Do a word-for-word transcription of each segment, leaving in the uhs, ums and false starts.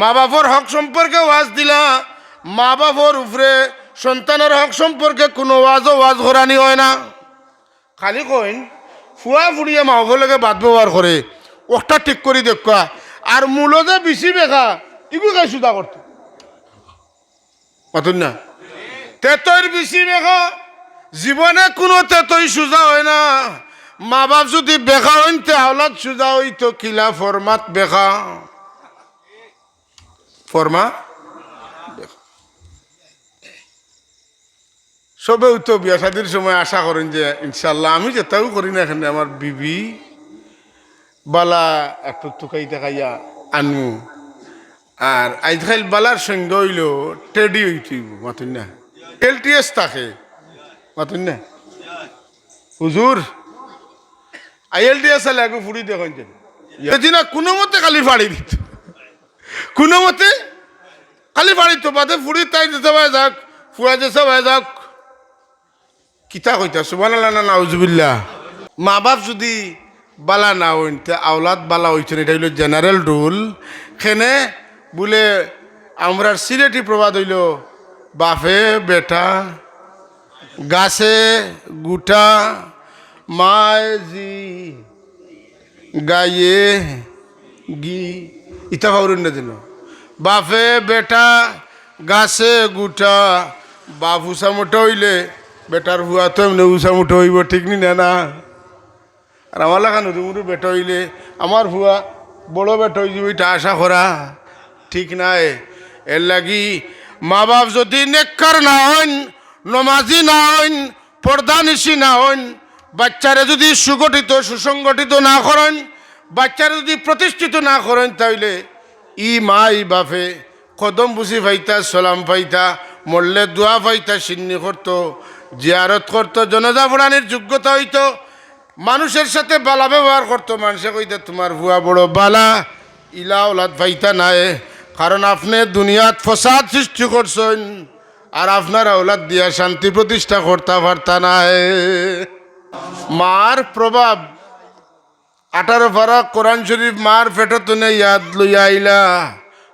মা বাপর হক সম্পর্কে ওয়াজ দিলা, মা বাপর উপরে সন্তানর হক সম্পর্কে কুনু ওয়াজও ওয়াজ করানি অয় না। খালি কইন, ফুয়া ফুড়িয়ে মা বাপর লগে বাদ ব্যবহার করে, অটা ঠিক করি দেখবা। আর মূলো যে বিচি বেকা, ইগু কে সুজা করতো? মাতইন না। তেতইর বিচি বেকা, জীবনে কুনু তেতই সুজা অয় না। মা বাপ যুদি বেকা অইন, তে আওলাদ সুজা অইতো কিলা? ফরমাত বেকা, ফরমা বেকা। সবেউ তো বিয়া শাদির সময় আশা করইন যে ইনশাআল্লাহ আমি যেতাউ করি না কেনে আমার বিবি বালা একটু তুকাই তাকাইয়া আনমু। আর আইজকাইল বালার সংজ্ঞা অইলো টেডি অইতে অইবো, মাতইন না। এলটিএস থাকে, মাতইন না। হুজুর, আইএলটিএস আলে আগে ফুড়ি দেখইন যে। যদি না কুনু মতে খালি ফাড়ি দিত, কুনু মতে খালি ফাড়ি দিত, বাদে ফুড়ি তাই যেতা বায় যাউক, ফুয়া যেতা বায় যাউক। কিতা কইতা, সুবহানাল্লাহ না নাউজুবিল্লাহ? মা বাপ যুদি বালা না অইন, তে আওলাদ বালা অইতো না, ইটা অইলো জেনারেল রুল। কেনে বুলে আমরার সিলেটি প্রবাদ অইলো, বাপে বেটা, গাছে গুটা, মায় ঝি, গাইয়ে ঘি। ইতা পাউরইন না যেন। বাপে বেটা, গাছে গুটা, বাপ উচা মুটা অইলে বেটার ফুয়া তো এমনে উচা মুটা অইবো, ঠিক নি না? না, আর আমার লাখান হুরু মুরু বেটা অইলে আমার ফুয়া বড় বেটা অইযিবো, ইটা আশা করা ঠিক নায়। এরলাগি মা বাপ যুদি নেককার না অইন, নমাজি না অইন, পর্দানিশি না অইন, বাইচ্চারে যুদি সুগঠিত সুসংগঠিত না করইন, বাইচ্চারে যুদি প্রতিষ্ঠিত না করইন, তাইলে ই মা ই বাপে কদম বুসি পাইতা, সালাম পাইতা, মরলে দোয়া পাইতা, সিন্নি করতো, জিয়ারত করতো, জনাজা পড়ানির যোগ্যতা অইতো, মানুষের সাথে বালা ব্যবহার করতো, মানষে কইতা তুমার ফুয়া বড় বালা, ইলা আওলাদ পাইতা নায়। কারণ আপনে দুনিয়াত ফসাদ সৃষ্টি করছইন, আর আপনার আওলাদ দিয়া শান্তি প্রতিষ্ঠা করতা পারতা নায়। মার প্রভাব, আঠারো পারা কোরআন শরীফ মার পেটো তনে ইয়াদ লইয়া আইলা,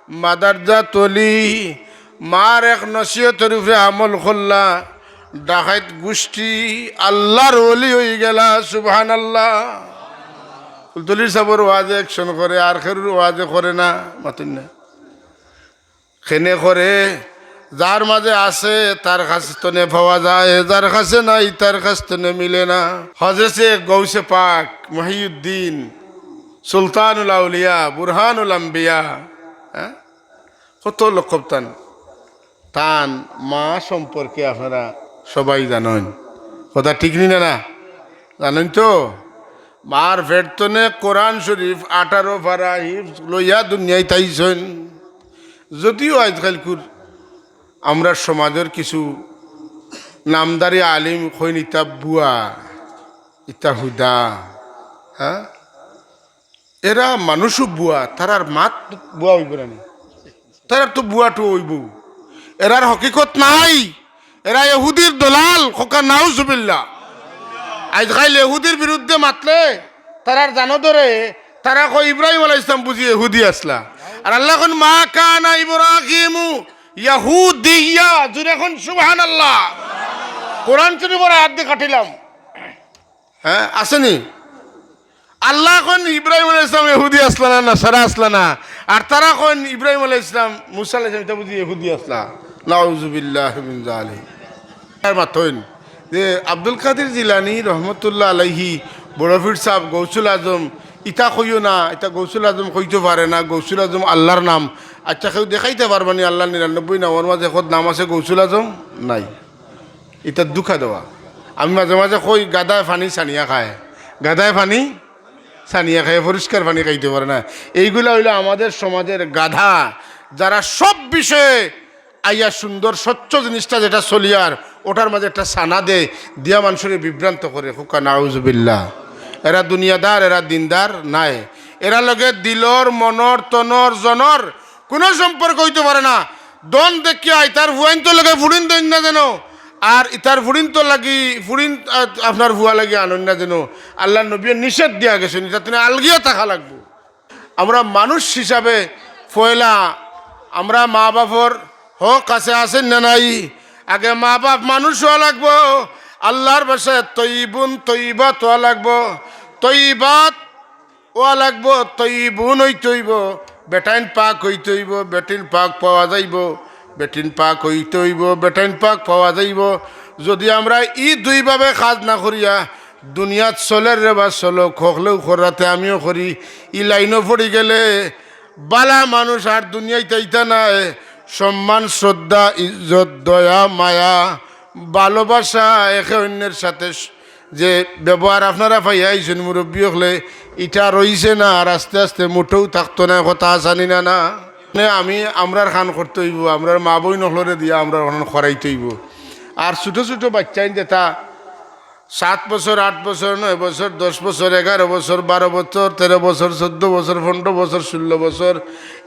মাদারজা তলি, মার এক নসিহতর উপরে আমল করলা, ডাকাইত গুষ্টি আল্লার ওলি অইগেলা। সুবহানাল্লাহ। ফুলতলির সাবর ওয়াজে একশন করে, আর কেউর ওয়াজে করে না, মাতইন না। কেনে করে, যার মাঝে আছে, তার কাছ তনে পাওয়া যায়, যার কাছে নাই, তার কাছ তনে মিলে না। হজরতে গৌসে পাক মহিউদ্দিন, সুলতানুল আউলিয়া, বুরহানুল আম্বিয়া, হ্যাঁ? কত লকব তান। তান মা সম্পর্কে আপনারা সবাই জানইন, কথা ঠিক নি না? না জানইন তো? মার পেট তনে কোরআন শরীফ আঠারো পারা হিফজ লইয়া দুনিয়াত আইছইন। যদিও আইজকাইলকুর আমরার সমাজর কিছু নামদারি আলিম কইন ইতা ভুয়া, ইতা হুদা, হ্যাঁ? এরা মানুষও ভুয়া, তারার মাত ভুয়া অইবো না নি? তারার তো ভুয়া টুয়া অইবো, এরার হকিকত নাই। এরা ইহুদির দলাল, কউক্কা নাউজুবিল্লাহ। আইজকাইল ইহুদির বিরুদ্ধে মাতলে তারার জানো ধরে, তারা কয় ইব্রাহিম আলাইহিস সালাম বুঝি ইহুদি আছলা। আর আল্লায় কইন, "মা কানা ইব্রাহিমু ইয়াহুদিয়্যা।" জুরে কইন সুবহানাল্লাহ। কোরআন শরীফর আয়াত দি কাটিলাম। হ্যাঁ, আছে নি? আল্লায় কইন ইব্রাহিম আলাইহিস সালাম ইহুদি আছলা না, নাসারা আছলা না। আর তারা কইন ইব্রাহিম আলাইহিস সালাম, মুসা আলাইহিস সালাম, ইতা বুঝি ইহুদি আছলা। নাউজুবিল্লাহি মিন যালিক। আর মাতইন যে আব্দুল কাদির জিলানী রহমতুল্লাহ আলাইহি, বড় পীর সাব, গৌসুল আজম, ইতা কইও না, ইতা গৌসুল আজম কইতো পারে না, গৌসুল আজম আল্লার নাম। আচ্ছা, কেউ দেখাইতা পারবা নি আল্লার নিরানব্বই নামর মাঝে কত নাম আছে গৌসুল আজম? নাই। ইতা ধুকা দেওয়া। আমি মাঝে মাঝে কই, "গাধায় পানি ছানিয়া খায়, গাধায় পানি ছানিয়া খায়, পরিষ্কার পানি খাইতে পারে না।" এইগুলা অইলো আমাদের সমাজের গাধা, যারা সব বিষয়ে আইয়া সুন্দর স্বচ্ছ জিনিসটা যেটা চলিয়ার, ওটার মাঝে একটা ছানা দেয়, দিয়া মানষরে বিভ্রান্ত করে। কউক্কা নাউজুবিল্লাহ। এরা দুনিয়াদার, এরা দিনদার নায়। এরার লগে দিলর, মনর, তনর, জনর কুনু সম্পর্ক অইতো পারে না। ধন দেখিয়া ইতার ফুয়াইন্তর লগে ফুড়িন দেইন না যেন, আর ইতার ফুড়িন্তর লাগি, ফুড়িন, আ, আপনার ফুয়া লাগি আনইন না যেন। আল্লার নবীয়ে নিষেধ দিয়া গেছইন, ইতা তনে আলগিয়া থাকা লাগবো। আমরা মানুষ হিসাবে পয়লা আমরা মা বাফর হক আছে, আছে না নাই? আগে মা বাফ মানুষ অওয়া লাগবো। আল্লার ভাষায় তৈবুন তৈবাত অওয়া লাগবো। তৈবাত অওয়া লাগবো, তৈবুন অইতে অইবো, বেটাইন পাক অইতে অইবো, বেটিন পাক পাওয়া যাইবো, বেটিন পাক অইতে অইবো, বেটাইন পাক পাওয়া যাইবো। যুদি আমরা ই দুইভাবে কাজ না করিয়া দুনিয়াত চলের রে বা চলউক, হকলেউ কররা তে আমিও করি, ই লাইনো পড়ি গেলে বালা মানুষ আর দুনিয়াইত আইতা নায়। সম্মান, শ্রদ্ধা, ইজ্জত, দয়া, মায়া, ভালোবাসা, একে অইন্যের সাথে স-, যে ব্যবহার আপনারা পাইয়া আইছইন মুরব্বি অকলে, ইটা রইছে না, আর আস্তে আস্তে মুটেও থাকতো নায়, কথা আছে নি না, না? মানে আমি, আমরার খান করতে অইবো, আমরার মা বইন অকলরে দিয়া আমরার খান করাইতে অইবো। আর ছোটো ছোটো বাইচ্চাইন যেতা সাত বছর, আট বছর, নয় বছর, দশ বছর, এগারো বছর, বারো বছর, তেরো বছর, চৌদ্দ বছর, পনরো বছর, ষোল্ল বছর,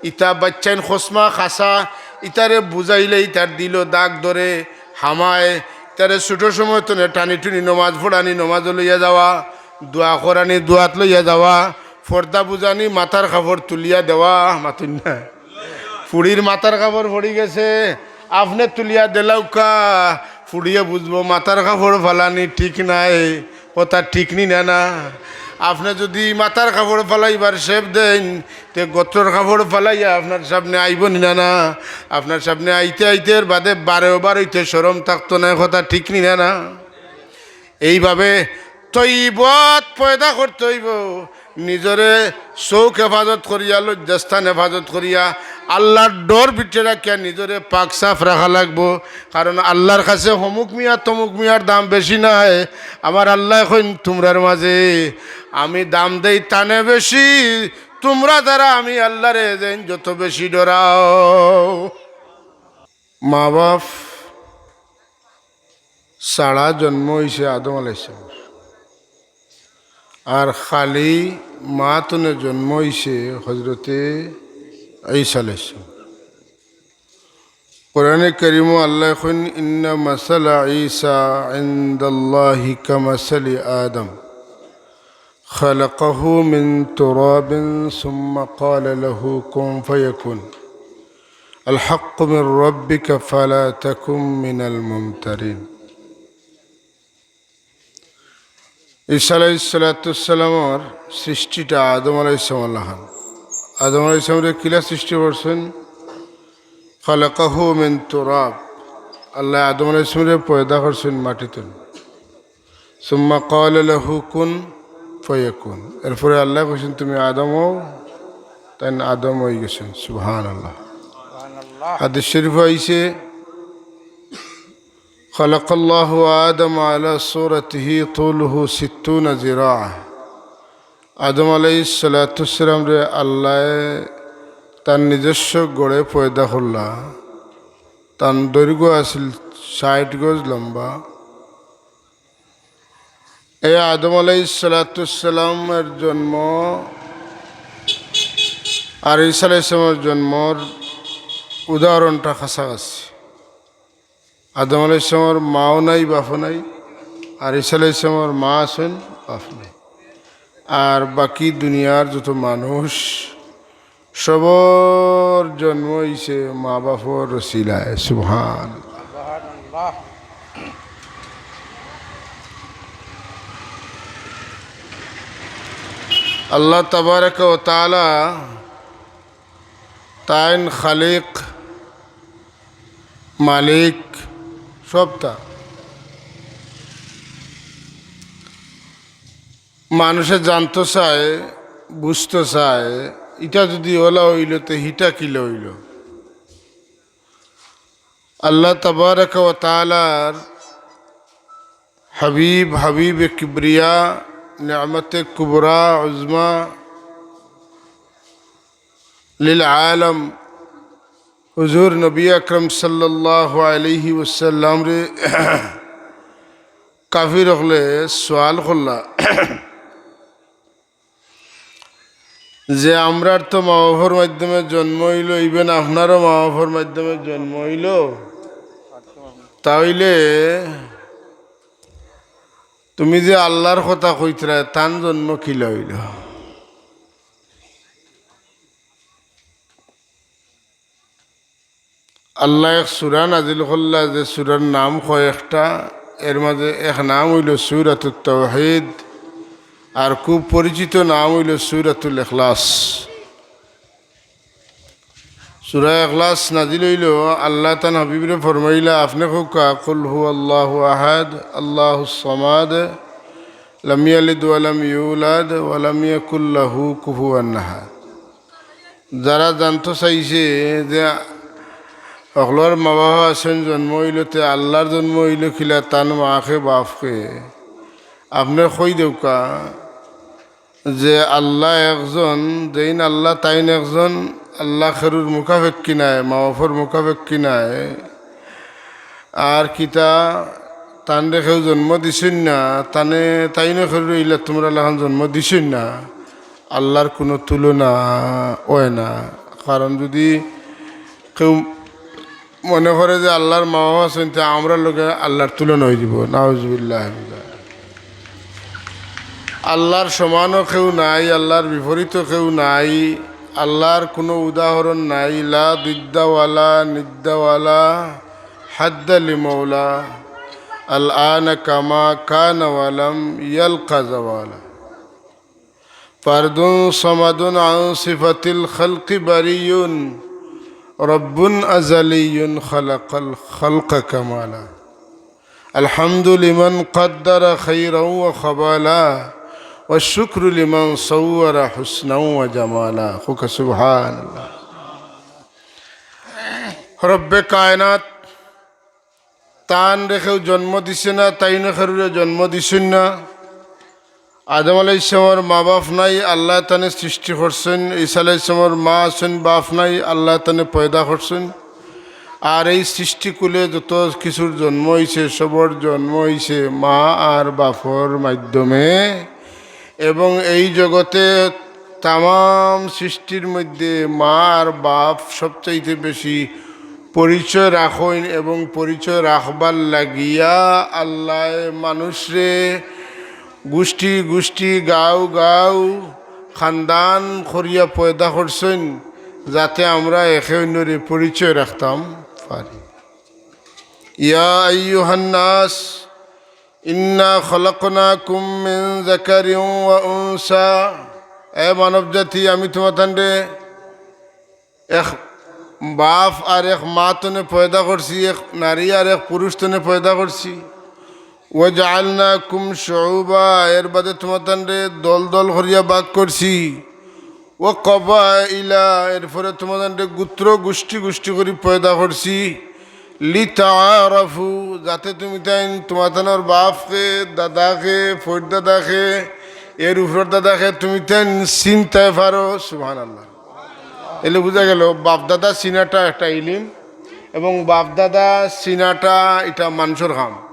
ইতা বাইচ্চাইন খসমা খাসা, ইতারে বুঝাইলে ইতার দিলো দাগ ধরে, হামায়, ইতারে ছোটো সময় তনে টানি টুনি নমাজ পড়ানি, নমাজো লইয়া যাওয়া, দোয়া করানি, দোয়াত লইয়া যাওয়া, পর্দা বুঝানি, মাথার কাপড় তুলিয়া দেওয়া, মাতুন না। ফুড়ির মাথার কাপড় পড়ি গেছে, আপনে তুলিয়া দিলাউক্কা, ফুড়িয়ে বুঝবো মাথার কাপড় ফালানি ঠিক নায়, কথা ঠিক নি না, না? আপনে যুদি মাথার কাপড় ফালাইবার শেপ দেইন, তে গতরর কাপড় ফালাইয়া আপনার সামনে আইবো নি না, না? আপনার সামনে আইতে আইতে এর বাদে বারেও বারইতে শরম থাকতো নায়, কথা ঠিক নি না, না? এইভাবে তৈবত পয়দা করতে অইবো। নিজরে চউখ হেফাজত করিয়া, লজ্জাস্থান হেফাজত করিয়া, আল্লার ডর ভিতরে রাখিয়া নিজরে পাক সাফ রাখা লাগবো। কারণ আল্লার কাছে হমুক মিয়া তমুক মিয়ার দাম বেশি নায়। আমার আল্লায় কইন তুমরার মাঝে, আমি দাম দেই তানে বেশি, তুমরা যারা আমি আল্লারে যেইন যত বেশি ডরাও। মা বাফ ছাড়া জন্ম অইছে আদম আলাইহিস সালাম, আর খালি মা তনে জন্ম অইছে হজরতে ঈসা আলাইহিস সালাম। কোরআনে কারীমো আল্লায় কইন, "ইন্না মাসালা ঈসা ইনদাল্লাহি কামাসালি আদম।" خلقه من تراب ثم قال له كن فيكون। الحق من ربك فلا تكن من الممترين। ঈসা আলাইহিস সালাতু ওয়াস সালামর সৃষ্টিটা আদম আলাইহিস সালাম লাখান। আদম আলাইহিস সালামরে কিলা সৃষ্টি করছইন? خلقه من تراب। আল্লায় আদম আলাইহিস সালামরে পয়দা করছইন মাটি তনে। ثم قال له كن فيكون। এরপরে আল্লায় কইছইন, "তুমি আদম অও", তাইন আদম অইগেছইন। সুবহানাল্লাহ। হাদিস শরীফো আইছে, "خلق الله آدم على صورته طوله ستون ذراعا।" আদম আলাইহিস সালাতু ওয়াস সালামরে আল্লায় তান নিজস্ব গড়ে পয়দা করলা। তান দৈর্ঘ্য আছিল ষাইট গজ লম্বা। এই আদম আলাইহিস সালাতু ওয়াস সালামের জন্ম আর ঈসা আলাইহিস সালামের জন্মর উদাহরণটা কাছাকাছি। আদম আলাইহিস সালামর মাও নাই, বাফও নাই, আর ঈসা আলাইহিস সালামর মা আছইন, বাফ নাই। আর বাকি দুনিয়ার যত মানুষ, সবর জন্ম অইছে মা বাফর উসিলায়। সুবহান। আল্লাহ তাবারাকা ওয়া তাআলা তাইন খালিক, মালিক, সবতা। মানুষে জানতো চায়, বুঝতো চায়, ইটা যুদি অলা অইলো, তে হিটা কিলা অইলো? আল্লাহ তাবারাকা ওয়া তাআলার হাবিব, হাবিবে কিবরিয়া, নিয়ামতে কুবরা, উজমা লিল আলম, হুজুর নবী আকরাম সাল্লাল্লাহু আলাইহি ওয়াসাল্লামরে কাফির অকলে সওয়াল করলা যে, "আমরার তো মা বাফর মাধ্যমে জন্ম অইলো, even আপনারও মা বাফর মাধ্যমে জন্ম অইলো, তা অইলে তুমি যে আল্লার কথা কইতরায়, তান জন্ম কিলা অইলো?" আল্লায় এক সূরা নাজিল করলা, যে সূরার নাম কয়েকটা, এর মাঝে এক নাম অইলো সূরাতুত তাওহীদ, আর খুব পরিচিত নাম অইলো সূরাতুল ইখলাস। সূরা ইখলাস নাজিল অইলো, আল্লায় তান হাবিবরে ফরমাইলা, আপনে কউক্কা, "কুল হুয়াল্লাহু আহাদ, আল্লাহুস সামাদ, লাম ইয়ালিদ ওয়া লাম ইউলাদ, ওয়া লাম ইয়াকুল লাহু কুফুয়ান আহাদ।" যারা জানতো চাইছে যে হকলর মা-বাফ আছইন, জন্ম অইলো তে আল্লার জন্ম অইলো কিলা, তান মাকে বাফকে, আপনে কই দেউক্কা যে আল্লা একজন, যেইন আল্লা তাইন একজন, আল্লা কেউর মুখাপেক্ষী নায়, মা-বাফর মুখাপেক্ষী নায়। আর কিতা, তানরে কেউ জন্ম দিছইন না, তানে তাইনও কেউরে ইলা তুমরার লাখান জন্ম দিছইন না। আল্লার কুনু তুলনা অয় না। কারণ যুদি কেউ মনে করে যে আল্লার মা-বাফ আছইন, তে আমরার লগে আল্লার তুলনা অইযিবো, নাউজুবিল্লাহ। আল্লার সমানও কেউ নাই, আল্লার বিপরীতও কেউ নাই, আল্লার কুনু উদাহরণ নাই। লা দিদ্দা ওয়ালা নিদ্দা ওয়ালা হাদ্দা লি মাওলা, আল আনা কামা কানা ওয়া লাম ইয়ালকা জাওয়ালা। ফারদুন সামাদুন আন সিফাতিল খালকি বারিয়ুন, রব্বুন আজালিয়ুন খালাকাল খালকা কামালা। আলহামদু লিমান কাদ্দারা খাইরাও ওয়া খাবালা, ওয়া শুকরু লিমান সাওয়ারা হুসনাও ওয়া জামালা। কউক্কা সুবহানাল্লাহ। রব্বে কায়নাত, তানরে কেউ জন্ম দিছে না, তাইনও কেউরে জন্ম দিছইন না। আদম আলাইহিস সালামর মা-বাফ নাই, আল্লায় তানে সৃষ্টি করছইন। ঈসা আলাইহিস সালামর মা আছইন, বাফ নাই, আল্লায় তানে পয়দা করছইন। আর এই সৃষ্টিকুলে যত কিছুর জন্ম অইছে, সবর জন্ম অইছে মা আর বাফর মাধ্যমে। এবং এই জগতে তামাম সৃষ্টির মধ্যে মা আর বাফ সবচাইতে বেশি পরিচয় রাখইন এবং পরিচয় রাখবার লাগিয়া আল্লায় মানুষরে গুষ্টি গুষ্টি, গাউ গাউ, খানদান করিয়া পয়দা করছইন, যাতে আমরা একে অইন্যরে পরিচয় রাখতাম পারি। ইয়া আইয়ুহান নাস, ইন্না খলাকনাকুম মিন যাকারিন ওয়া উনসা, এ মানব জাতি, আমি তুমাতানরে এক বাফ আর এক মা তনে পয়দা করছি, এক নারী আর এক পুরুষ তনে পয়দা করছি। ওয়া জাআলনাকুম শুউবা, এর বাদে তুমাতানরে দল দল করিয়া ভাগ করছি। ওয়া কবাইলা, এরপরে তুমাতানরে গোত্র গুষ্টি গুষ্টি করি পয়দা করছি। লিতাআরাফু, যাতে তুমিতাইন তুমাতানর বাফকে, দাদাকে, ফইরদাদাকে, এর উপর দাদাকে তুমিতাইন চিনতায় পারো। সুবহানাল্লাহ। এলে বুঝা গেল, বাফ-দাদা চিনাটা একটা ইলিম, এবং বাফ-দাদা চিনাটা ইটা মানষর কাম,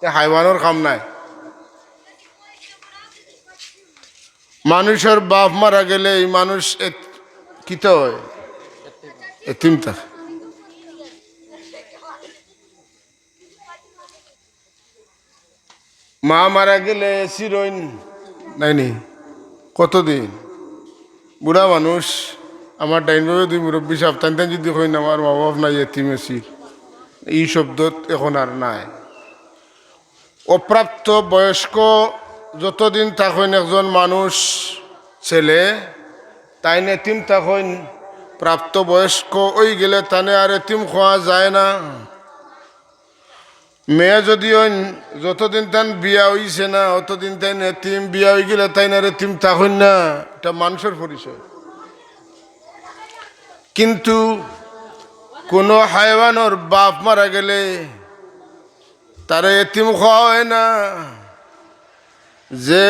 ইটা হায়ওয়ানর কাম নায়। মানষর বাফ মারা গেলে এই মানুষ এত-, কিতা অয়? এতিম থাকে। মা মারা গেলে চিরইন নাইনি? কতদিন? বুড়া মানুষ, আমার ডাইন বামে দুই মুরব্বি সাব, তাইন তাইন যুদি কইন, "আমার মা-বাফ নাই, এতিম আছি," ই শব্দত এখন আর নাই। অপ্রাপ্ত বয়স্ক যতদিন থাকইন একজন মানুষ, ছেলে, তাইন এতিম থাকইন। প্রাপ্ত বয়স্ক অইগেলে তানে আর এতিম কওয়া যায় না। মেয়ে যুদি অইন, যতদিন তান বিয়া অইছে না, অতদিন তাইন এতিম, বিয়া অইগেলে তাইন আর এতিম থাকইন না, ইটা মানষর পরিচয়। কিন্তু কুনু হায়ওয়ানর বাফ মারা গেলে তারে এতিম কওয়া অয় না। যে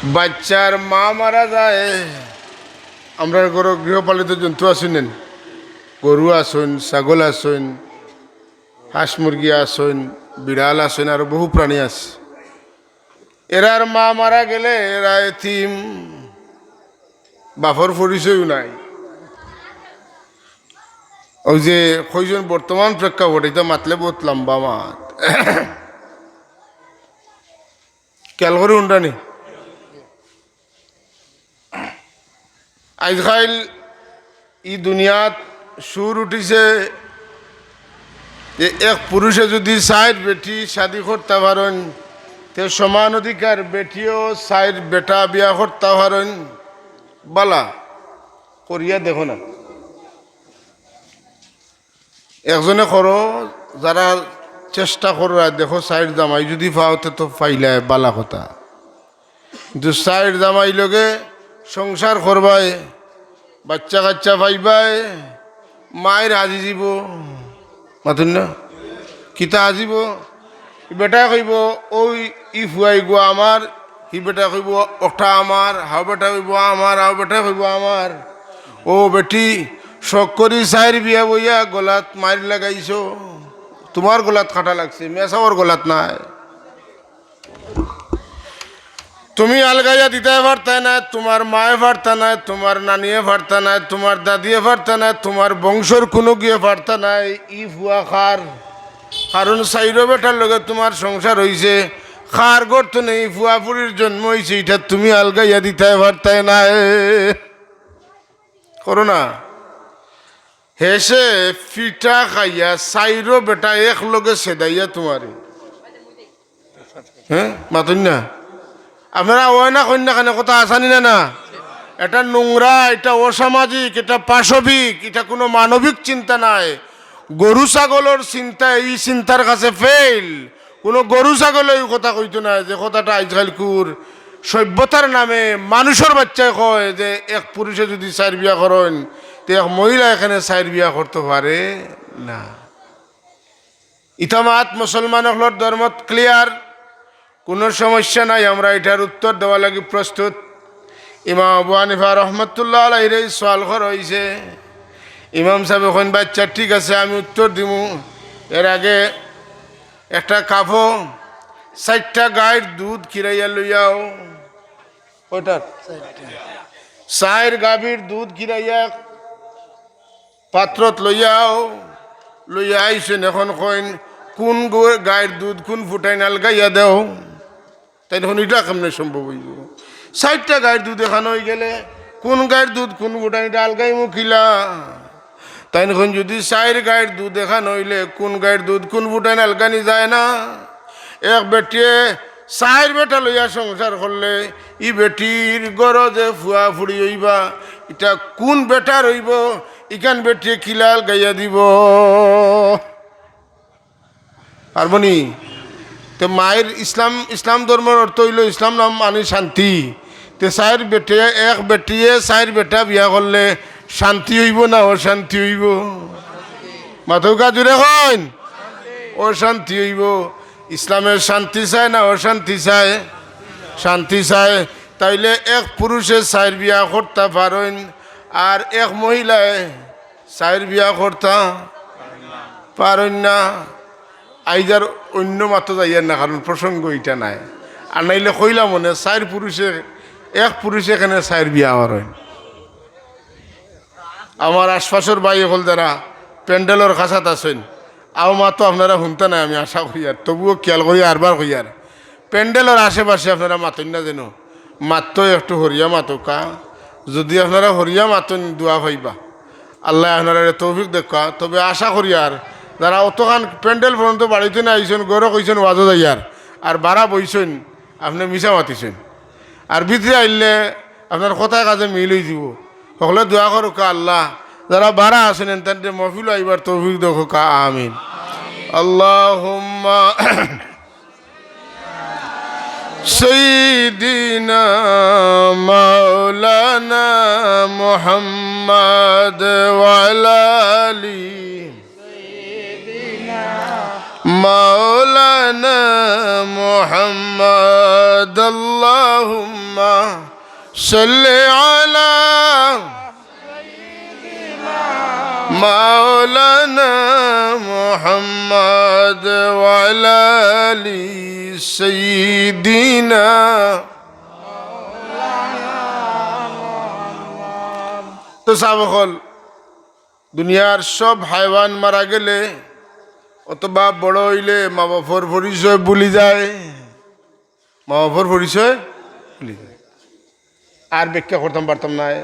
বাইচ্চার মা মারা যায়, আমরার ঘরো গৃহপালিত জন্তু আছইন, গরু আছইন, ছাগল আছইন, হাঁস মুরগি আছইন, বিড়াল আছইন, আরো বহু প্রাণী আছে। এরার মা মারা গেলে এরা এতিম, বাফর পরিচয়ও নাই। অউ যে কইছইন বর্তমান প্রেক্ষাপটে, ইটা মাতলে বউত লম্বা মাত। খেয়াল করি হুনরানি? আইজকাইল ই দুনিয়াত সুর উঠিছে যে এক পুরুষে যুদি চাইর বেটি শাদি করতা পারইন, তে সমান অধিকার বেটিও চাইর বেটা বিয়া করতা পারইন। বালা, করিয়া দেখো না। একজনে করো, যারা চেষ্টা কররায়, দেখো চাইর জামাই যুদি পাও, তে তো পাইলায়, বালা কথা। কিন্তু চাইর জামাই লগে সংসার করবায়, বাচ্চা কাচ্চা পাইবায়, মাইর আজি যিবো, মাতুন না? কিতা আজিবো? ই বেটায় কইবো, "ওই ই ফুয়াইগু আমার", হি বেটায় কইবো, "ওটা আমার", হাও বেটায় কইবো, "আমার", হাও বেটায় কইবো, "আমার।" ও বেটি, শখ করি চাইর বিয়া বইয়া গলাত মাইর লাগাইছো, তুমার গলাত কাটা লাগছে, মেসাওর গলাত নায়। তুমি আলগাইয়া দিতায় পারতায় নায়, তুমার মায়ে পারতা নায়, তুমার নানিয়ে পারতা নায়, তুমার দাদিয়ে পারতা নায়, তুমার বংশর কুনুগিয়ে পারতা নায়। ই ফুয়া কার? কারণ চাইরো বেটার লগে তুমার সংসার অইছে, কার ঘর থনে ই ফুয়া ফুড়ির জন্ম অইছে, ইটা তুমি আলগাইয়া দিতায় পারতায় নায়। করো না। হেষে ফিটা খাইয়া চাইরো বেটা একলগে সেদাইয়া তুমারে। হ্যাঁ, মাতুন না? আপনারা অয় না কইন না কেনে? কথা আছানি না, না? এটা নোংরা, এটা অসামাজিক, এটা পাশবিক, এটা কুনু মানবিক চিন্তা নায়। গরু ছাগলর চিন্তা, ই চিন্তার কাছে ফেইল। কুনু গরু ছাগলে ই কথা কইতো নায় যে কথাটা আইজকাইলকুর সভ্যতার নামে মানুষর বাইচ্চায় কয় যে এক পুরুষে যুদি চাইর বিয়া করইন, তে এক মহিলায় কেনে চাইর বিয়া করতো পারে না। ইতা মাত মুসলমান অকলর ধর্মত clear, কুনু সমস্যা নাই, আমরা ইটার উত্তর দেওয়া লাগি প্রস্তুত। ইমাম আবু হানিফা রহমতুল্লাহ আলাইহিরে সওয়াল করা অইছে, ইমাম সাবে কইন, "বাচ্চা, ঠিক আছে, আমি উত্তর দিমু। এর আগে একটা কাপো চাইরটা গাইর দুধ খিরাইয়া লইয়াও।" কয়টা? চাইর গাভীর দুধ খিরাইয়া পাত্রত লইয়াও, লইয়া আইছইন। এখন কইন, "কুন গ-, গাইর দুধ কুন ফুটাইন আলগাইয়া দেও।" তাইন কইন, "ইটা কেমনে সম্ভব অইবো? চাইরটা গাইর দুধ একখান অইগেলে কুন গাইর দুধ কুন ফুটাইন ইটা আলগাইমু কিলা?" তাইন কইন, "যুদি চাইর গাইর দুধ একখান অইলে কুন গাইর দুধ কুন ফুটাইন আলগানি যায় না?" এক বেটিয়ে চাইর বেটা লইয়া সংসার করলে ই বেটির ঘরো যে ফুয়া ফুড়ি অইবা, ইটা কুন বেটার অইবো, ইখান বেটিয়ে কিলা আলগাইয়া দিবো? পারবো নি? তে মাইর ইসলাম, ইসলাম ধর্মর অর্থ অইলো, ইসলাম নাম মানি শান্তি। তে চাইর বেটে, এক বেটিয়ে চাইর বেটা বিয়া করলে শান্তি অইবো না অশান্তি অইবো? মাতউক্কা জুরে কইন, অশান্তি অইবো। ইসলামে শান্তি চায় না অশান্তি চায়? শান্তি চায়। তাইলে এক পুরুষে চাইর বিয়া করতা পারইন, আর এক মহিলায় চাইর বিয়া করতা পারইন না। আইজ আর অইন্য মাতো যাইয়ার না, কারণ প্রসঙ্গ ইটা নায়। আর নাইলে কইলাম অনে, চাইর পুরুষে, এক পুরুষে কেনে চাইর বিয়া করইন। আমার আশপাশর ভাই অকল যারা প্যান্ডেলর কাছাত আছইন, আও মাতো আপনারা হুনতা নায়, আমি আশা করিয়ার, তবুও খিয়াল করি আরবার কইয়ার, প্যান্ডেলর আশেপাশে আপনারা মাতইন না যেন, মাতো একটু হরিয়া মাতউক্কা। যুদি আপনারা হরিয়া মাতইন, দোয়া পাইবা। আল্লায় আপনারারে তৌফিক দেউক্কা। তবে আশা করিয়ার, যারা অতখান প্যান্ডেল পর্যন্ত বাড়িত না আইছইন, ঘরো কইছইন ওয়াজো যাইয়ার, আর বারা বইছইন, আপনে মিছা মাতিছইন। আর ভিতরে আইলে আপনার কথায় কাজে মিল অইযিবো। হকলে দোয়া করউক্কা আল্লাহ, যারা বারা আছইন, এনতানরে মহফিলো আইবার তৌফিক দেউক্কা। আমিন। আল্লাহুম্মা سيدنا مولانا محمد وعلى آل مولانا محمد. اللهم صل على مولانا محمد وعلى آل سيدنا. তো সাব অকল, দুনিয়ার সব হায়ওয়ান মারা গেলে অথবা বড় অইলে মা বাপর পরিচয় ভুলি যায়, মা বাপর পরিচয় ভুলি যায়। আর ব্যাখ্যা করতাম পারতাম নায়,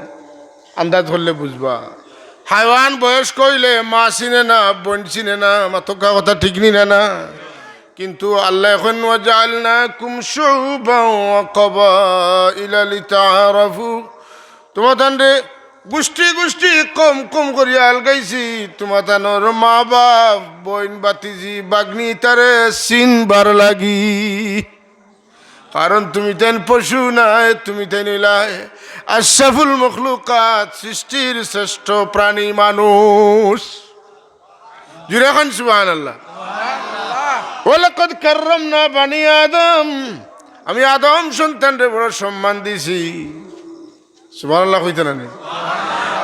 আন্দাজ করলে বুঝবা। হায়ওয়ান বয়স্ক অইলে মা চিনে না, বইন চিনে না, মাতকা কথা ঠিক নি না, না? কিন্তু আল্লায় কইন, "ওয়াজাআলনাকুম শুউবান ওয়া কাবাইলা লিতাআরাফু।" তুমাতানরে গুষ্টি গুষ্টি কম কম করিয়া আলগাইছি, তুমাতানর মা বাপ, বইন, বাতিজি, বাগনি তারে চিনবার লাগি। কারণ তুমিতাইন পশু নায়, তুমিতাইন অইলায় আশরাফুল মখলুকাত, সৃষ্টির শ্রেষ্ঠ প্রাণী মানুষ। জুরে কইন সুবহানাল্লাহ। ওয়ালাকাদ কাররামনা বানি আদম, আমি আদম সন্তানরে বড় সম্মান দিছি। সুবহানাল্লাহ কইতা না নি?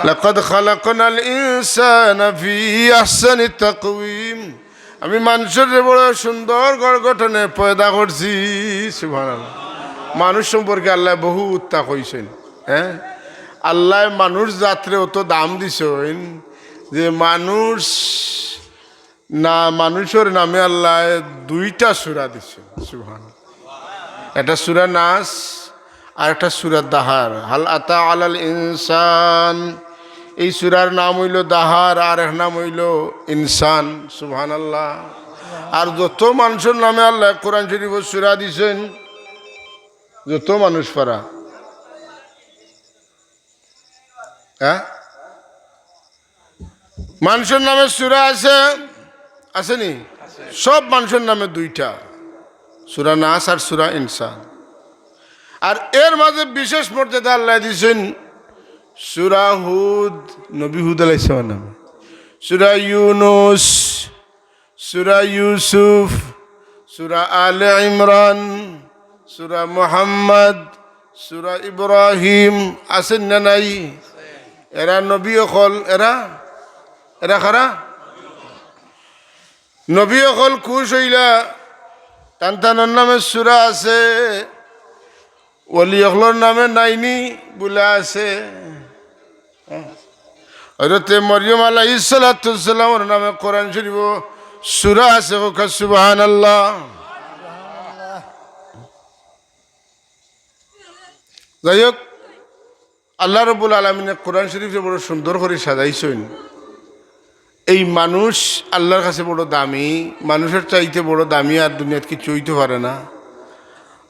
লাকাদ খালাকনাল ইনসানা ফি আহসানি তাকওয়িম। আমি মানষরে বড় সুন্দর গড় গঠনে পয়দা করছি। সুবহানাল্লাহ। মানুষ সম্পর্কে আল্লায় বহুততা কইছইন। হ্যাঁ, আল্লায় মানুষ জাতরে অত দাম দিছইন যে মানুষ না, মানুষর নামে আল্লায় দুইটা সূরা দিছইন। সুবহানাল্লাহ। একটা সূরা নাস, আর একটা সূরা দাহার। হাল আতা আলাল ইনসান, এই সূরার নাম অইলো দাহার, আর এক নাম অইলো ইনসান। সুবহানাল্লাহ। আর যত মানষর নামে আল্লায় কোরআন শরীফো সূরা দিছইন, যত মানুষ পারা, হ্যাঁ, মানষর নামে সূরা আছে, আছে নি? সব মানষর নামে দুইটা, সূরা নাস আর সূরা ইনসান। আর এর মাঝে বিশেষ মর্যাদা আল্লায় দিছইন সূরা হুদ, নবী হুদ আলাইহিস সালামের নামে, সূরা ইউনুস, সূরা ইউসুফ, সূরা আলে ইমরান, সূরা মুহাম্মদ, সূরা ইব্রাহিম, আছইন না নাই? এরা নবী অকল, এরা, এরা কারা? নবী অকল খুশ অইলা, তান তানর নামে সূরা আছে, ওলি অকলর নামে নাইনি বুলে আছে। হজরতে মরিয়ম আলাইহিস সালাতু ওয়াস সালামর নামে কোরআন শরীফো সূরা আছে, কউক্কা সুবহানাল্লাহ। যাই হোক, আল্লাহ রাব্বুল আলামিনে কোরআন শরীফরে বড় সুন্দর করি সাজাইছইন। এই মানুষ আল্লাহর কাছে বড় দামি, মানুষর চাইতে বড় দামি আর দুনিয়াত কিচ্ছু অইতো পারে না।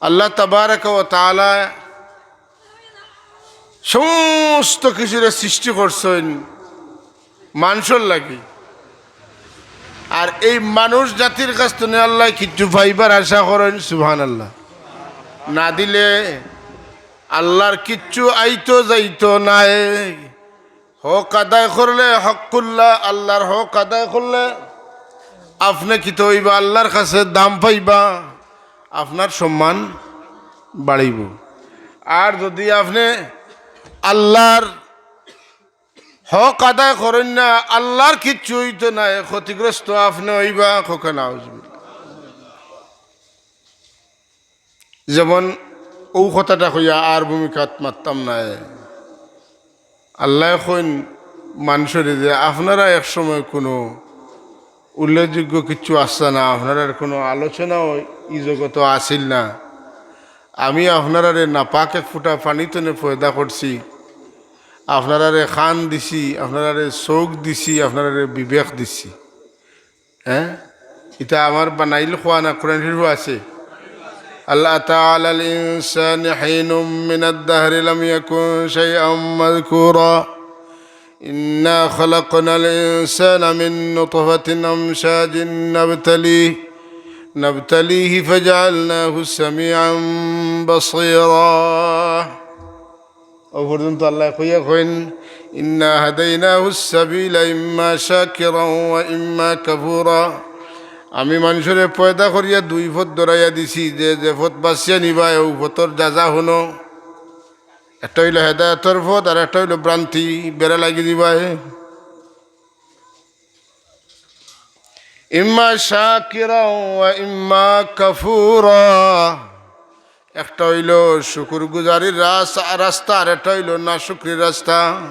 আল্লাহ তাবারাকা ওয়া তাআলা সমস্ত কিছুরে সৃষ্টি করছইন মানষর লাগি। আর এই মানুষ জাতির কাছ থনে আল্লায় কিচ্ছু পাইবার আশা করইন, সুবহানাল্লাহ। না দিলে আল্লাহর কিচ্ছু আইতো যাইতো নায়। হক আদায় করলে, হক্কুল্লাহ, আল্লাহর হক আদায় করলে আপনে কিতা অইবা? আল্লাহর কাছে দাম পাইবা, আপনার সম্মান বাড়িবো। আর যদি আপনে আল্লাহর হক আদায় করইন না, আল্লাহর কিচ্ছু অইতো নায়, ক্ষতিগ্রস্ত আপনে অইবা। কউক্কা নাউজুবিল্লাহ। যেমন অউ কথাটা কইয়া আর ভূমিকাত মাততাম নায়। আল্লায় কইন মানষরে যে, "আপনারা এক সময় কুনু উল্লেখযোগ্য কিচ্ছু আছলা না, আপনারার কুনু আলোচনাও ই জগতো আছিল না। আমি আপনারারে নাপাক এক ফুটা পানি থনে পয়দা করছি, আপনারারে কান দিছি, আপনারারে চউখ দিছি, আপনারারে বিবেক দিছি।" হ্যাঁ, ইতা আমার বানাইল কওয়া না, কোরআন শরীফো আছে। هل أتى على الإنسان حين من الدهر لم يكن شيئا مذكورا. إنا خلقنا الإنسان من نطفة أمشاج نبتليه، نبتليه فجعلناه سميعا بصيرا। অউ পর্যন্ত আল্লায় কইয়া কইন, "إنا هديناه السبيل إما شاكرا وإما كفورا।" আমি মানষরে পয়দা করিয়া দুই পথ ধরাইয়া দিছি, যে যে পথ বাছিয়া নিবায়, অউ পথর যা যা হুনো। একটা অইলো হেদায়েতর পথ, আর একটা অইলো ভ্রান্তি, বেড়া লাগি দিবায়। إما شاكرا وإما كفورا। একটা অইলো শুকুরগুজারির রাস-, রাস্তা, আর একটা অইলো নাশুকরির রাস্তা।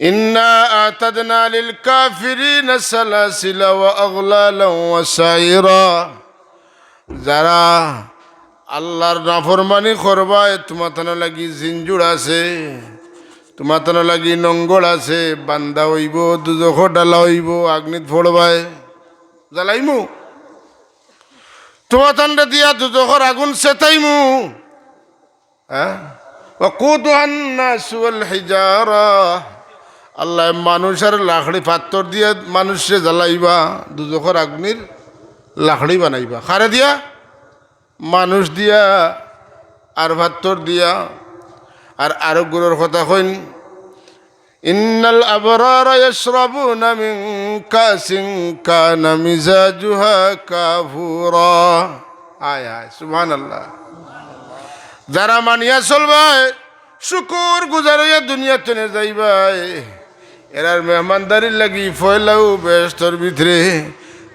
إنا أعتدنا للكافرين سلاسل وأغلالا وسعيرا। যারা আল্লাহর নাফরমানি করবায়, তুমাতানর লাগি জিঞ্জুর আছে, তুমাতানো লাগি নঙ্গল আছে, বান্দা অইবো, দুজখো ডালা অইবো, আগ্নিত ফড়বায়, জ্বালাইমু। তুমাতানরে দিয়া দুজখর আগুন সেতাইমু। হ্যাঁ? ওয়াকুদুহান নাসু ওয়াল হিজারা। আল্লায় মানুষ আর লাখড়ি, পাত্থর দিয়া মানুষরে জ্বালাইবা, দুজখর আগুনির লাখড়ি বানাইবা। কারে দিয়া? মানুষ দিয়া আর পাত্থর দিয়া। আর আরো গুরুর কথা কইন, ইন্নাল আবরারা ইয়াশরাবুনা মিন কাসিন কানা মিজাজুহা কাফুরা। হায় হায়, সুবহানাল্লাহ। যারা মানিয়া চলবায়, শুকুর গুজার অইয়া দুনিয়া তনে যাইবায়, এরার মেহমানদারির লাগি পয়লাউ বেহেশতর ভিতরে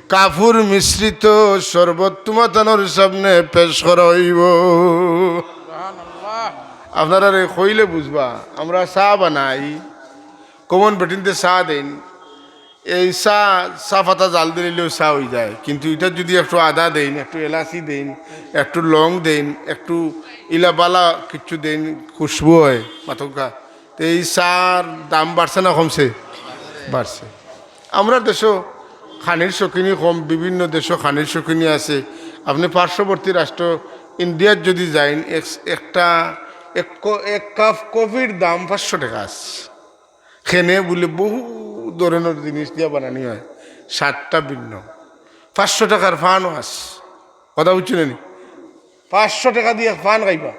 কাফুর মিশ্রিত শরবত তুমাতানোর সামনে পেশ করা অইবো। আপনারারে কইলে বুঝবা, আমরা চা বানাই, কমন বেটিন্তে চা দেইন, এই চা, চা পাতা জাল দিলেও চা অইযায়, কিন্তু ইটা যুদি একটু আদা দেইন, একটু এলাচি দেইন, একটু লং দেইন, একটু ইলা বালা কিচ্ছু দেইন, খুশবু অয়, মাতউক্কা। তে এই চার দাম বাড়ছে না কমছে? বাড়ছে। আমরার দেশো খানির শৌখিনি কম, বিভিন্ন দেশো খানির শৌখিনি আছে। আপনে পার্শ্ববর্তী রাষ্ট্র ইন্ডিয়াত যুদি যাইন, এক, একটা, এক ক-, এক কাপ কফির দাম পাঁচশো টেকা আছে। খেনে বুলে বহু ধরনর জিনিস দিয়া বানানি অয়, স্বাদটা ভিন্ন। পাঁচশো টেকার পানও আছে, কথা বুঝছইন নি? পাঁচশো টেকা দিয়া পান খাইবা,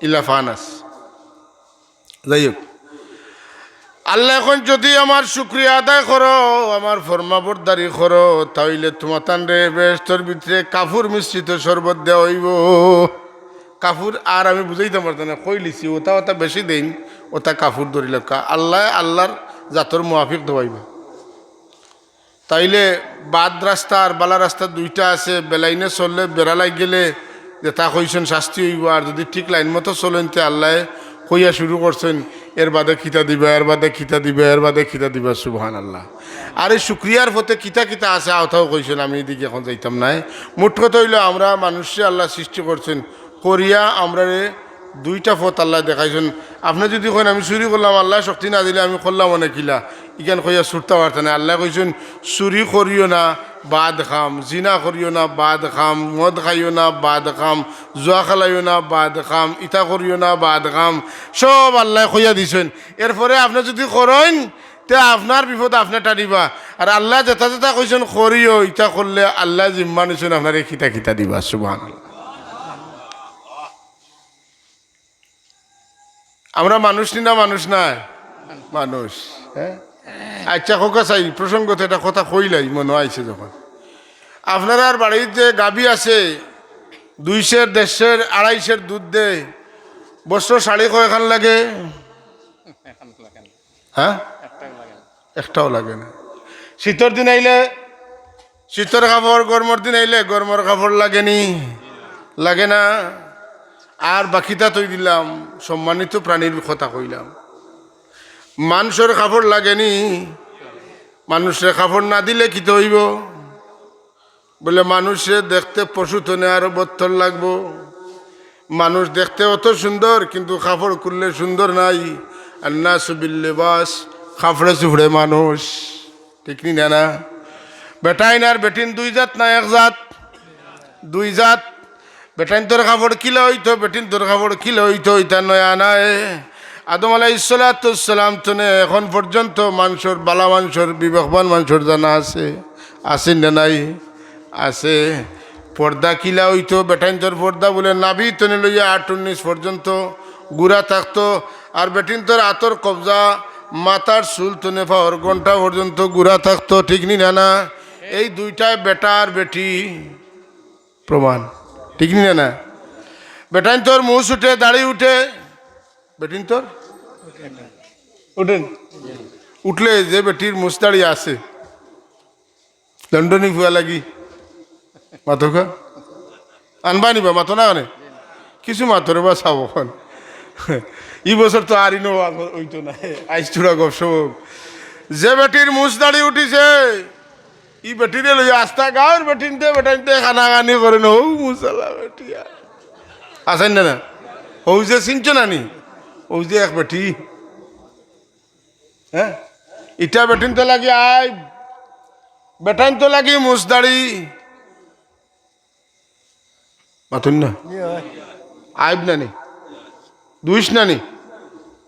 ইলা পান আছে। যাই হোক, আল্লায় কইন, যুদি আমার শুকরিয়া আদায় করো, আমার ফরমাবরদারি করো, তা অইলে তুমাতানরে বেহেশতর ভিতরে কাফুর মিশ্রিত শরবত দেওয়া অইবো। কাফুর আর আমি বুঝাইতাম পারতাম না, কইলিছি, ওটা ওটা বেশি দেইন, ওটা কাফুর ধরিলাউক্কা। আল্লায় আল্লার জাতর মুয়াফিক দেওয়াইবা। তাইলে বাদ রাস্তা আর বালা রাস্তা দুইটা আছে, বেলাইনে চললে বেড়া লাগি গেলে যেটা কইছইন শাস্তি অইবো, আর যুদি ঠিক লাইন মতো চলইন তে আল্লায় কইয়া শুরু করছইন, এর বাদে কিতা দিবা, এর বাদে কিতা দিবা, এর বাদে কিতা দিবা, সুবহানাল্লাহ। আর এই শুকরিয়ার পথে কিতা কিতা আছে অতাও কইছইন, আমি ইদিকে এখন যাইতাম নায়। মোট কথা অইলো আমরা মানুষরে আল্লায় সৃষ্টি করছইন, করিয়া আমরারে দুইটা পথ আল্লায় দেখাইছইন। আপনে যুদি কইন, "আমি চুরি করলাম, আল্লায় শক্তি না দিলে আমি করলাম অনে কিলা?" ইখান কইয়া ছুটতা পারতা নায়। আল্লায় কইছইন, "চুরি করিও না, বাদ কাম, জিনা করিও না, বাদ কাম, মদ খাইও না, বাদ কাম, জুয়া খেলাইও না, বাদ কাম, ইতা করিও না, বাদ কাম।" সব আল্লায় কইয়া দিছইন। এরপরে আপনে যুদি করইন, তে আপনার বিপদ আপনে টানিবা। আর আল্লায় যেটা যেটা কইছইন করিও, ইতা করলে আল্লায় জিম্মা নিছইন আপনারে কিতা কিতা দিবা। সুবহানাল্লাহ। আমরা মানুষ নি না মানুষ নায়? মানুষ, হ্যাঁ? আচ্ছা, কউক্কা চাই, প্রসঙ্গত এটা কথা কইলাই, মনো আইছে যখন। আপনারার বাড়িত যে গাভী আছে, দুই সের, দেড় সের, আড়াই সের দুধ দেয়, বছরো শাড়ি কয়খান লাগে? হ্যাঁ? একটাও লাগে না। শীতর দিন আইলে শীতর কাপড়, গরমর দিন আইলে গরমর কাপড় লাগে নি? লাগে না? আর বাকিটা থই দিলাম, সম্মানিত প্রাণীর কথা কইলাম। মানষর কাপড় লাগে নি? মানুষরে কাপড় না দিলে কিতা অইবো? বুলে, মানুষরে দেখতে পশু তনে আরো বত্তর লাগবো। মানুষ দেখতে অত সুন্দর, কিন্তু কাপড় খুললে সুন্দর নায়। আন্নাসু বিল লিবাস, কাপড়ে চুপড়ে মানুষ। ঠিক নি না, না? বেটাইন আর বেটিন দুই জাত না এক জাত? দুই জাত। বেটাইন্তর কাপড় কিলা অইতো, বেটিন্তর কাপড় কিলা অইতো, ইতা নয়া নায়। আদম আলাইহিস সালাতু ওয়াস সালাম তনে এখন পর্যন্ত মানষর, বালা মানষর, বিবেকবান মানষর জানা আছে? আছে না নাই? আছে। পর্দা কিলা অইতো, বেটাইন্তর পর্দা বুলে নাভি তনে লইয়া আটুর নিচ পর্যন্ত গুড়া থাকতো, আর বেটিন্তর আতর কবজা, মাথার চুল তনে পাওর ঘন্টা পর্যন্ত গুড়া থাকতো, ঠিক নি না, না? এই দুইটায় বেটা আর বেটি প্রমাণ, ঠিক নি না, না? বেটাইন্তর মুছ উঠে, দাড়ি উঠে, বেটিন্তর উঠে নি? উঠলে যে বেটির মুছ দাড়ি আছে, লন্ডনী ফুয়া লাগি। মাতউক্কা। আনবা নিবা, মাতো না কেনে? কিছু মাতো রে বা, চাও অখন। ই বছর তো আর ইনো অইতো না। আইজ থুড়া গপসপ। যে বেটির মুছ দাড়ি উঠিছে, ই বেটিরে লইয়া আস্তা গাঁওর বেটিন্তে, বেটাইন্তে কানাকানি করে না, হউ মুছালা বেটিয়া। আছইন না, না? হউ যে চিনছো না নি? হউ যে এক বেটি। হ্যাঁ, ইটা বেটিন্তর লাগি আইব, বেটাইন্তর লাগি মুছ দাড়ি। মাতুন না? আইব না নি? দুইষ না নি?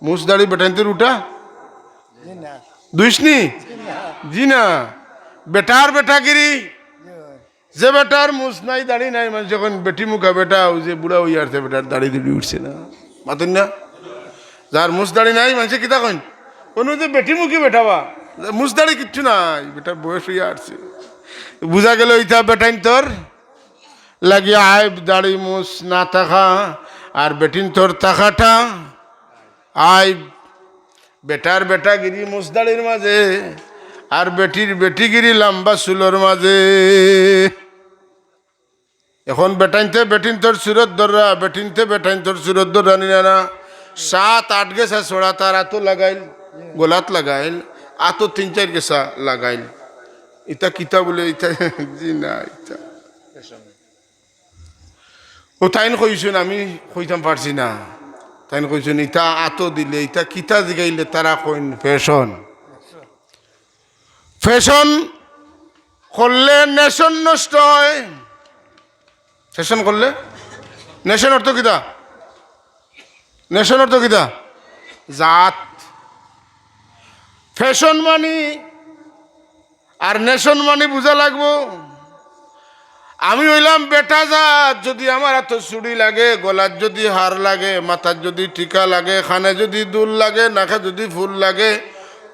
মুছ দাড়ি বেটাইন্তর উঠা? দুইষ নি? জি না। বেটার বেটাগিরি। যে বেটার মুছ নাই, দাড়ি নাই, মানষে কইন বেটি মুখা বেটা, অউ যে বুড়া অইয়া আরছে, বেটার দাড়ি দুড়ি উঠছে না। মাতুন না? যার মুছ দাড়ি নাই, মানষে কিতা কইন? কইন যে বেটি মুখি বেটা বা, মুছ দাড়ি কিচ্ছু নাই, বেটার বয়স অইয়া আরছে। বুঝা গেল ইতা বেটাইন্তর লাগি আইব দাড়ি মুছ না থাকা, আর বেটিন্তর থাকাটা আইব। বেটার বেটাগিরি মুছ দাড়ির মাঝে, আর বেটির বেটিগিরি লম্বা চুলর মাঝে। এখন বেটাইন্তে বেটিন্তর সুরত ধররা, বেটিন্তে বেটাইন্তর সুরত ধররা নি না না। সাত আট গেছা ছড়া তার আতো লাগাইল, গলাত লাগাইল, আতো তিন চাইর গেছা লাগাইল। ইতা কিতা বুলে ইতা? জি না, ইতা। ও তাইন কইছইন, আমি কইতাম পারছি না। তাইন কইছইন, ইতা আতো দিলে, ইতা কিতা জিগাইলে তারা কইন ফ্যাশন। ফ্যাশন করলে নেশন নষ্ট অয়। ফ্যাশন করলে নেশন অর্থ কিতা? নেশন অর্থ কিতা? জাত। ফ্যাশন মানি আর নেশন মানি বুঝা লাগবো। আমি অইলাম বেটা জাত, যুদি আমার আতো চুড়ি লাগে, গলাত যুদি হার লাগে, মাথাত যুদি টিকা লাগে, কানে যুদি দুল লাগে, নাকে যুদি ফুল লাগে,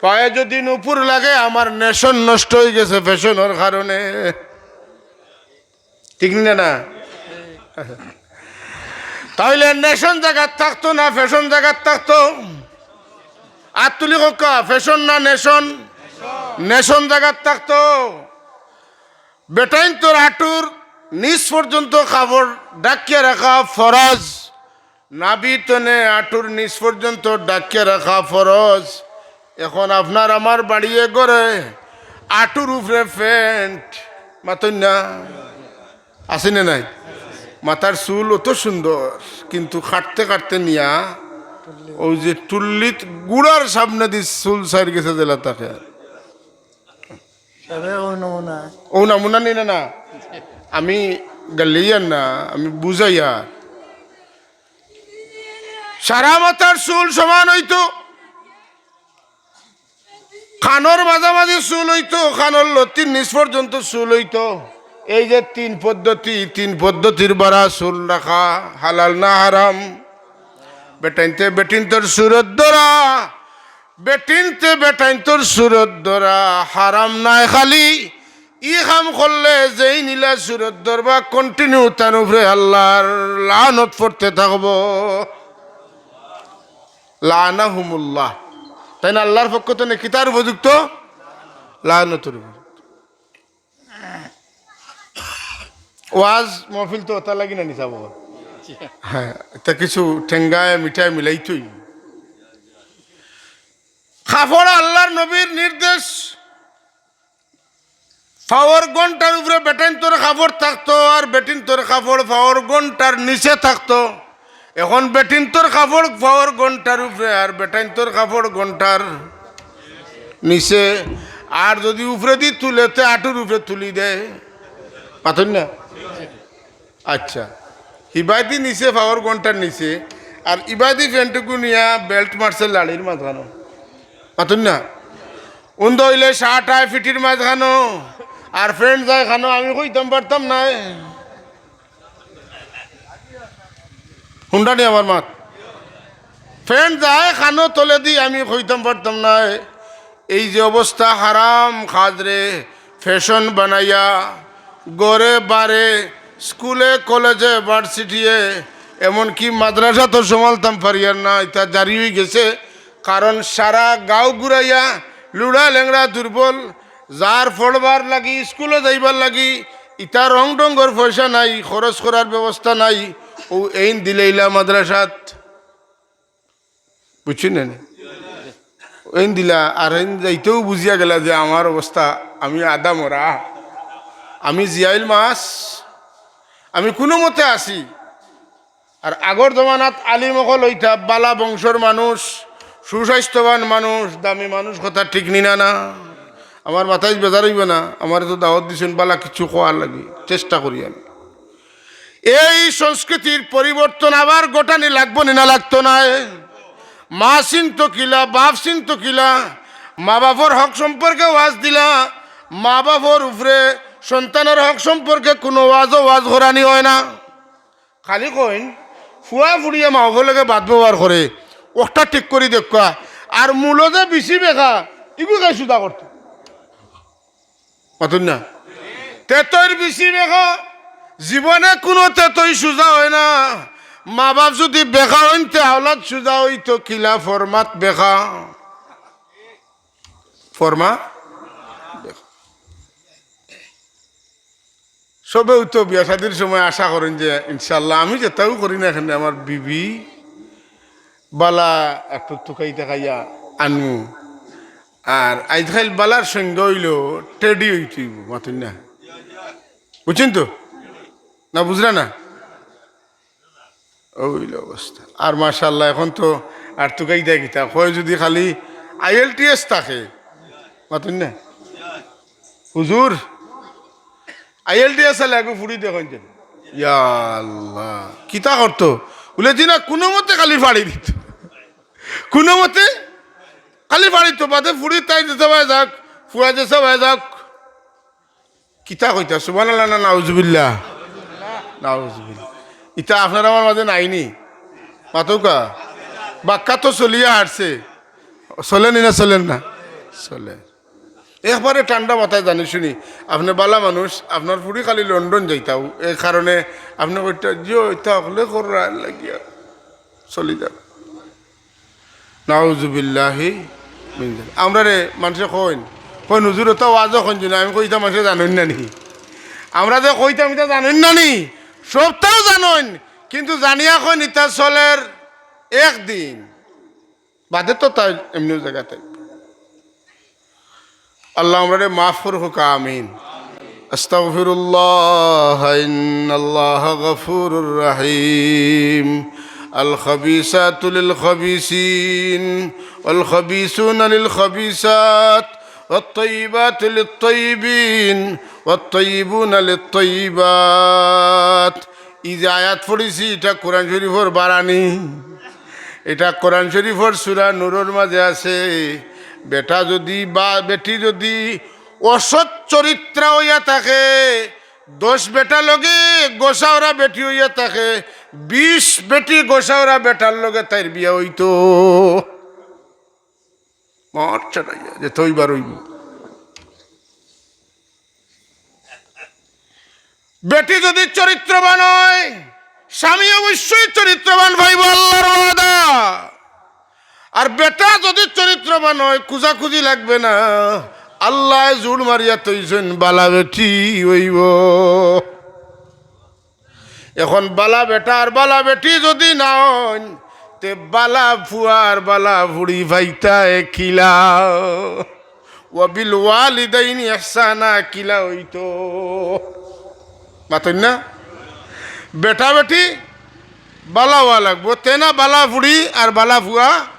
পায়ে যুদি নুপুর লাগে, আমার নেশন নষ্ট অইগেছে ফ্যাশনর কারণে। ঠিক নি না? তাইলে নেশন জাগাত থাকতো না ফ্যাশন জাগাত থাকতো? আত তুলি কউক্কা, ফ্যাশন না নেশন? নেশন জাগাত থাকতো। বেটাইন্তর আটুর নিচ পর্যন্ত কাপড় ঢাকিয়া রাখা ফরজ। নাভি তনে আটুর নিচ পর্যন্ত ঢাকিয়া রাখা ফরজ। এখন আপনার আমার বাড়িয়ে ঘরে আটুর উপরে প্যান্ট, মাতইন না? আছে না নাই? মাথার চুল অত সুন্দর, কিন্তু কাটতে কাটতে নিয়া অউ যে টুল্লিত গুড়ার সামনেদি চুল সাইর গেছে জেলা থাকে। অউ নমুনা নি না না? আমি গালিয়ার না, আমি বুঝাইয়ার। সারা মাথার চুল সমান অইতো, কানর মাঝামাঝি চুল অইতো, কানর লতির নিচ পর্যন্ত চুল অইতো। এই যে তিন পদ্ধতি, তিন পদ্ধতির বারা চুল রাখা হালাল না হারাম? বেটাইন্তে বেটিন্তর সুরত ধরা, বেটিন্তে বেটাইন্তর সুরত ধরা হারাম নায় খালি। ই কাম করলে যেইন ইলা সুরত ধরবা continue তান উপরে আল্লার লানত পড়তে থাকবো। লানাহুমুল্লাহ। তাইন আল্লার পক্ষ তনে কিতার উপযুক্ত? লানতর উপযুক্ত। ওয়াজ মহফিল তো অতা লাগি না নি যাবো। হ্যাঁ, ইতা কিছু ঠেঙ্গায় মিঠায় মিলাইতই। কাপড় আল্লার নবীর নির্দেশ, পাওর ঘন্টার উপরে বেটাইন্তর কাপড় থাকতো, আর বেটিন্তর কাপড় পাওর ঘন্টার নিচে থাকতো। এখন বেটিন্তর কাপড় পাওর ঘন্টার উপরে, আর বেটাইন্তর কাপড় ঘন্টার নিচে। আর যুদি উপরেদি তুলে, তে আটুর উপরে তুলি দেয়। মাতইন না? আচ্ছা, হিবায়দি নিচে পাওর ঘন্টার নিচে, আর ইবায়দি প্যান্টগু নিয়া বেল্ট মারছে লাড়ির মাঝখানো। মাতইন না? উন্দা অইলে শার্ট আয় ফিটির মাঝখানো, আর প্যান্ট যায় কানো, আমি কইতাম পারতাম নায়। হুনরা নি আমার মাত? প্যান্ট যায় কানো তলেদি, আমি কইতাম পারতাম নায়। এই যে অবস্থা, হারাম কাজরে ফ্যাশন বানাইয়া ঘরে বারে, স্কুলে, কলেজে, ভার্সিটিয়ে, এমনকি মাদ্রাসাত তো সামালতাম পারিয়ার না, ইতা জারি অইগেছে। কারণ সারা গাঁও ঘুরাইয়া লুড়া, লেংড়া, দুর্বল, যার পড়বার লাগি, স্কুলো যাইবার লাগি, ইতা রং ঢংর পয়সা নাই, খরচ করার ব্যবস্থা নাই, অউ এইন দিলাইলা মাদ্রাসাত। বুঝছইন না নি? এইন দিলা, আর এইন যাইতেউ বুঝিয়া গেলা যে আমার অবস্থা, আমি আধা মরা, আমি জিয়াইল মাছ, আমি কুনুমতে আছি। আর আগর জমানাত আলিম অকল অইতা, বালা বংশর মানুষ, সুস্বাস্থ্যবান মানুষ, দামি মানুষ, কথা ঠিক নি না? না, আমার মাথায় বেজার অইবো না। আমারে তো দাওয়াত দিছইন বালা কিছু কওয়ার লাগি, চেষ্টা করি আমি। এই সংস্কৃতির পরিবর্তন আবার ঘটানি লাগবো নি না লাগতো নায়? মা চিনতো কিলা, বাপ চিনতো কিলা, মা বাপর হক সম্পর্কে ওয়াজ দিলা, মা বাপর উপরে সন্তানর হক সম্পর্কে কুনু ওয়াজও ওয়াজ করানি অয় না। খালি কইন, ফুয়া ফুড়িয়ে মা বাপর লগে বাদ ব্যবহার করে, অখটা ঠিক করি দেখবা। আর মূলো যে বেশি বেকা, ইগু কে সুজা করতো। মাতুন না? তেতইর বেশি বেকা, জীবনে কুনু তেতই সুজা অয় না। মা বাপ যুদি বেকা অইন, তে আওলাদ সুজা অইতো কিলা? ফরমাত বেকা। ফরমা বেকা। সবেউ তো বিয়া শাদির সময় আশা করইন যে ইনশাআল্লাহ আমি যেতাউ করি না কেনে আমার বিবি বালা একটু তুকাই তাকাইয়া আনমু। আর আইজকাইল বালার সঙ্গে অইলো টেডি অইতে অইবো, মাতুন না? বুঝছইন তো? না বুঝরা না? অউ অইলো অবস্থা। আর মাশাআল্লাহ, এখন তো আর তুকাই দেয় কিতা, কয় যুদি খালি আইএলটিএস থাকে, মাতুন না? হুজুর, আইএলটিএস আলে আগে ফুড়ি দেখইন যেন। ইয়া আল্লাহ, কিতা করতো? বুলে, "জি না, কুনু মতে খালি ফাড়ি দিত, কুনু মতে খালি ফাড়ি দিত, বাদে ফুড়ি তাই যেতা বায় যাউক, ফুয়া যেতা বায় যাউক।" কিতা কইতা? সুবহানাল্লাহ না নাউজুবিল্লাহ? নাউজুবিল্লাহ। ইতা আপনার আমার মাঝে নাই নি? মাতউক্কা। বাক্কা তো চলিয়া হারছে। চলে নি না চলের না? চলে। একবারে ঠান্ডা মাথায় জানি শুনি। আপনে বালা মানুষ, আপনার ফুড়ি খালি লন্ডন যাইতাউ। এই কারণে আপনে কইতা, "জিও, ইতা হকলে কররা লাগিয়া চলি যাউক।" নাউজুবিল্লাহি মিন যালিক। আমরারে মানষে কইন, কইন, "হুজুর, অতা ওয়াজও কইন না।" আমি কই, "ইতা মানষে জানইন না নি? আমরা যে কইতাম, ইতা জানইন না নি? সবতাউ জানইন, কিন্তু জানিয়া কইন, ইতা চলের একদিন, বাদে তো তাই এমনেউ জাগাত আইবো।" আল্লাহ আমরারে মাফ করউক্কা, আমিন। أستغفر الله إن الله غفور رحيم. الخبيثات للخبيثين والخبيثون للخبيثات والطيبات للطيبين والطيبون للطيبات. ই যে আয়াত পড়ছি, ইটা কোরআন শরীফর বারানি। ইটা কোরআন শরীফর সূরা নূরর মাঝে আছে। বেটা যুদি বা বেটি যুদি অসৎ চরিত্রা অইয়া থাকে, দশ বেটা লগে গোসাওরা বেটি অইয়া থাকে, বিশ বেটি গোসাওরা বেটার লগে তাইর বিয়া অইতো। মর চড়াইয়া যে তৈবার অইবো। বেটি যুদি চরিত্রবান অয়, স্বামী অবশ্যই চরিত্রবান পাইবো, আল্লার ওয়াদা। আর বেটা যুদি চরিত্রবান অয়, খুজাখুজি লাগবে না, আল্লায় জুড় মারিয়া থইছইন, বালা বেটি অইবো। এখন বালা বেটা আর বালা বেটি যুদি না অইন, তে বালা ফুয়া আর বালা ফুড়ি পাইতায় কিলা? ওয়াবিল ওয়ালিদাইনি ইহসানা কিলা অইতো? মাতইন না? বেটা বেটি বালা অওয়া লাগবো, তে না বালা ফুড়ি আর বালা ফুয়া।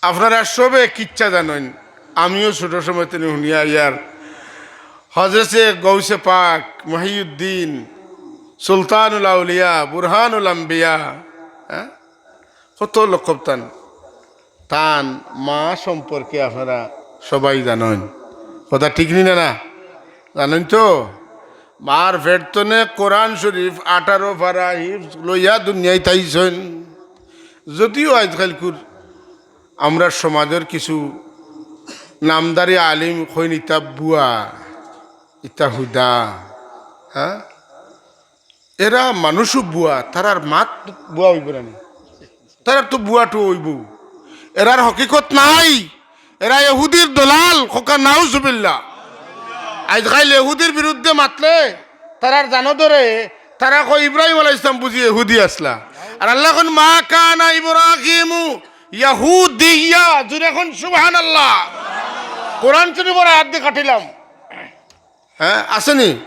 আপনারা সবে কিচ্ছা জানইন, আমিও ছোট সময় তনে হুনিয়া আইয়ার, হজরতে গৌসে পাক মহিউদ্দিন, সুলতানুল আউলিয়া, বুরহানুল আম্বিয়া, হ্যাঁ, কত লকব তান। তান মা সম্পর্কে আপনারা সবাই জানইন, কথা ঠিক নি না? না জানইন তো? মার পেট তনে কোরআন শরীফ আঠারো পারা হিফজ লইয়া দুনিয়াত আইছইন। যদিও আইজকাইলকুর আমরার সমাজর কিছু নামদারি আলিম কইন, "ইতা বুয়া, ইতা হুদা।" হ্যাঁ, এরা মানুষও বুয়া, তারার মাত বুয়া অইবো না নি? তারার তো বুয়া টু অইবো, এরার হকিকত নাই। এরা ইহুদির দলাল, কউক্কা নাউজুবিল্লাহ। আইজকাইল ইহুদির বিরুদ্ধে মাতলে তারার জানো ধরে, তারা কয় ইব্রাহিম আলাইহিস সালাম বুঝি ইহুদি আছলা। আর আল্লায় কইন, "মা কানা ইব্রাহিমু ইয়াহুদিয়্যা।" জুরে কইন সুবহানাল্লাহ। কোরআন শরীফর আয়াত দি কাটিলাম। হ্যাঁ, আছে নি?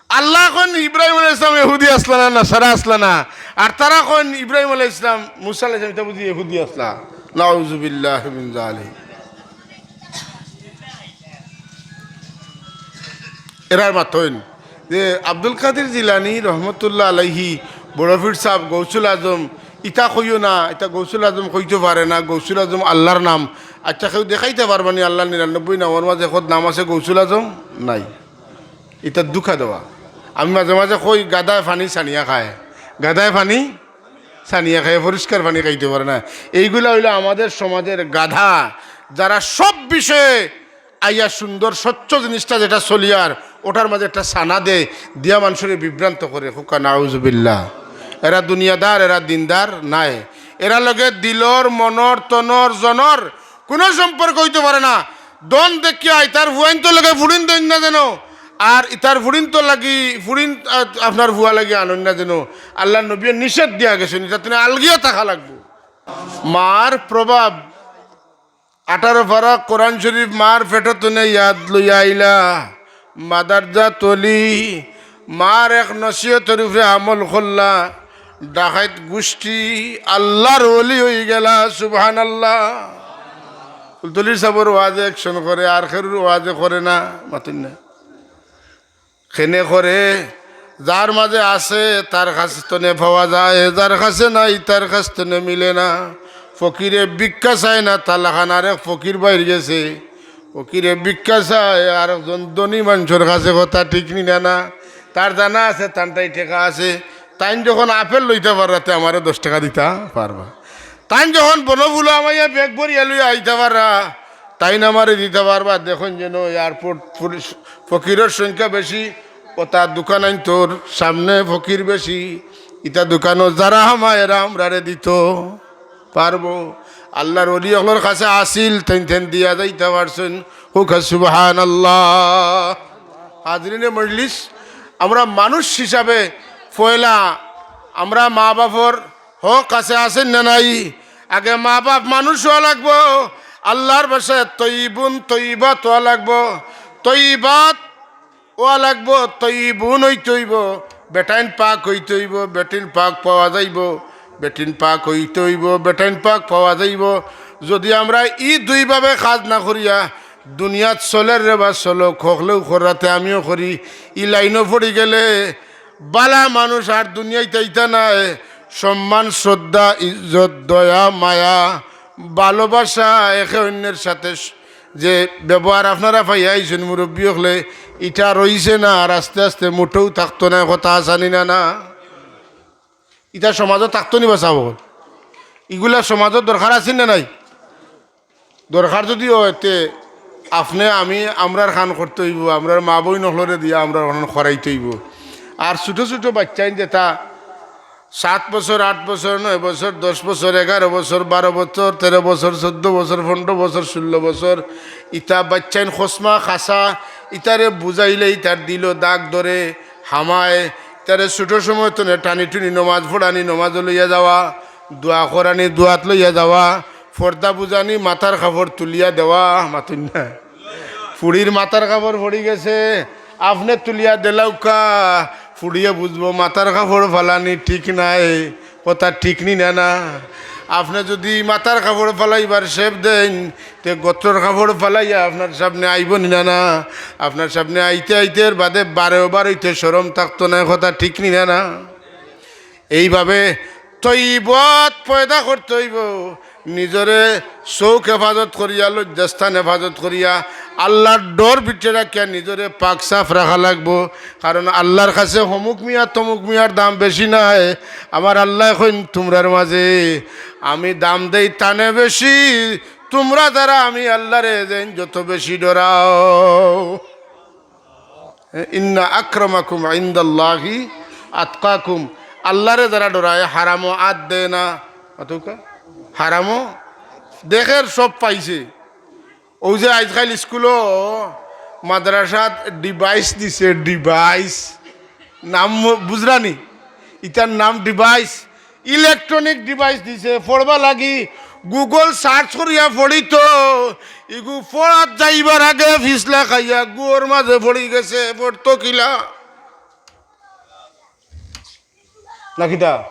আল্লায় কইন ইব্রাহিম আলাইহিস সালাম ইহুদি আছলা না, নাসারা আছলা না, আর তারা কইন ইব্রাহিম আলাইহিস সালাম, মুসা আলাইহিস সালাম, ইতা বুঝি ইহুদি আছলা। নাউজুবিল্লাহি মিন যালিক। এরার মাতইন যে আব্দুল কাদির জিলানী রহমতুল্লাহ আলাইহি, বড় পীর সাব, গৌসুল আজম, ইতা কইও না, ইতা গৌসুল আজম কইতো পারে না, গৌসুল আজম আল্লার নাম। আইচ্ছা, কেউ দেখাইতা পারবানি আল্লার নিরানব্বই নামর মাঝে কত নাম আছে গৌসুল আজম? নাই। ইতা ধুকা দেওয়া। আমি মাঝে মাঝে কই, গাধায় পানি ছানিয়া খায়, গাধায় পানি ছানিয়া খায়, পরিষ্কার পানি খাইতো পারে না। এইগুলা অইলো আমাদের সমাজের গাধা, যারা সব বিষয়ে আইয়া সুন্দর স্বচ্ছ জিনিসটা যেটা চলিয়ার, ওটার মাঝে একটা ছানা দেয়, দিয়া মানষরে বিভ্রান্ত করে। কউক্কা নাউজুবিল্লাহ। এরা দুনিয়াদার, এরা দিনদার নায়। এরার লগে দিলর, মনর, তনর, জনর কুনু সম্পর্ক অইতো পারে না। ধন দেখিয়া ইতার ফুয়াইন্তর লগে ফুড়িন দেইন না যেন, আর ইতার ফুড়িন্তর লাগি, ফুড়িন, আ, আপনার ফুয়া লাগি আনইন না যেন। আল্লার নবীয়ে নিষেধ দিয়া গেছইন, ইতার তনে আলগিয়া থাকা লাগবো। মার প্রভাব। আঠারো পারা কোরআন শরীফ মার পেটো তনে ইয়াদ লইয়া আইলা, মাদারজাত অলি, মার এক নসিহতর উপরে আমল করলা, ডাকাইত গুষ্টি আল্লার অলি অইগেলা। সুবহানাল্লাহ। ফুলতলির সাবর ওয়াজে একজন করে, আর কেউর ওয়াজে করে না, মাতইন না। কেনে করে, যার মাঝে আছে, তার কাছ তনে পাওয়া যায়, যার কাছে নাই, তার কাছ তনে মিলে না। ফকিরে ভিক্ষা চায় না, তার লাখান আরেক ফকির বাইর গেছে। ফকিরে ভিক্ষা চায়, আরেকজন ধনী মানষর কাছে, কথা ঠিক নি না, না? তার জানা আছে, তানটাই টেকা আছে। তাইন যখন আপেল লইতা পাররা, তে আমারে দশ টেকা দিতা পারবা। তাইন যখন বনফুল হামাইয়া ব্যাগ ভরিয়া লইয়া আইতা পাররা, তাইন আমারে দিতা পারবা। দেখইন যেন এয়ারপোর্ট পুলিশ, ফকিরর সংখ্যা বেশি, অতা দোকানাইন্তর সামনে ফকির বেশি, ইতা দোকানো যারা হামায় এরা আমরারে দিতো পারবো। আল্লার অলি অকলর কাছে আছিল, তাইন তাইন দিয়া যাইতা পারছইন। কউক্কা সুবহানাল্লাহ। হাজিরিনে মজলিস, আমরা মানুষ হিসাবে পয়লা আমরা মা বাপর হক আছে, আছে না নাই? আগে মা বাপ মানুষ অওয়া লাগবো, আল্লার বাসায় তৈবুন তৈবাত অওয়া লাগবো, তৈবাত অওয়া লাগবো, তৈবুন অইতে অইবো, বেটাইন পাক অইতে অইবো, বেটিন পাক পাওয়া যাইবো, বেটিন পাক অইতে অইবো, বেটাইন পাক পাওয়া যাইবো। যদি আমরা ই দুইভাবে কাজ না করিয়া দুনিয়াত চলের রে বা চলো, হকলেও কররা তে আমিও করি, ই লাইনো পড়ি গেলে বালা মানুষ আর দুনিয়াইত আইতা নায়। সম্মান, শ্রদ্ধা, ইজ্জত, দয়া, মায়া, ভালোবাসা, একে অইন্যর সাথে স-, যে ব্যবহার আপনারা পাইয়া আইছইন মুরব্বি অকলে, ইটা রইছে না, আর আস্তে আস্তে মুটেও থাকতো নায়, কথা আছে নি না, না? ইটা সমাজো থাকতো নি বা সাব অকল? ইগুলা সমাজো দরকার আছে না নাই? দরকার যদি অয়, তে আপনে আমি আমরার কাম করতে অইবো, আমরার মা বইন অকলরে দিয়া আমরার অখান করাইতে অইবো। আর ছুটো ছুটো বাইচ্চাইন যেতা সাত বছর, আট বছর, নয় বছর, দশ বছর, এগারো বছর, বারো বছর, তেরো বছর, চৌদ্দ বছর, পনরো বছর, ষোল্ল বছর, ইতা বাইচ্চাইন খসমা খাসা, ইতারে বুঝাইলে ইতার দিলো দাগ ধরে, হামায়, ইতারে ছুটো সময় তনে টানি টুনি নমাজ পড়ানি, নমাজো লইয়া যাওয়া, দোয়া করানি, দোয়াত লইয়া যাওয়া, পর্দা বুঝানি, মাথার কাপড় তুলিয়া দেওয়া, মাতইন না। ফুড়ির মাথার কাপড় পড়ি গেছে, আপনে তুলিয়া দিলাউক্কা, ফুড়িয়ে বুঝবো মাথার কাপড় ফালানি ঠিক নায়, কথা ঠিক নি না, না? আপনে যদি মাথার কাপড় ফালাইবার শেপ দেইন, তে গতরর কাপড় ফালাইয়া আপনার সামনে আইবো নি না, না? আপনার সামনে আইতে আইতে এর বাদে বারেও বারইতে শরম থাকতো নায়, কথা ঠিক নি না, না? এইভাবে তৈবত পয়দা করতে অইবো। নিজরে চউখ হেফাজত করিয়া, লজ্জাস্থান হেফাজত করিয়া, আল্লার ডর ভিতরে রাখিয়া নিজরে পাক সাফ রাখা লাগবো। কারণ আল্লার কাছে হমুক মিয়া তমুক মিয়ার দাম বেশি নায়। আমার আল্লায় কইন, "তুমরার মাঝে আমি দাম দেই তানে বেশি, তুমরা যারা আমি আল্লারে যেইন যত বেশি ডরাও।" ইন্না আকরামাকুম ইনদাল্লাহি আতকাকুম। আল্লারে যারা ডরায়, হারামো আত দেয় না। অতকা হারামো দেখের, সব পাইছে। অউ যে আইজকাইল স্কুলো, মাদ্রাসাত device দিছে, device। নাম বুঝরানি? ইতার নাম device। Electronic device দিছে, পড়বা লাগি Google search করিয়া পড়িতো। ইগু পড়াত যাইবার আগে ফিছলা খাইয়া গুয়র মাঝে পড়ি গেছে, পড়তো কিলা? না কিতা?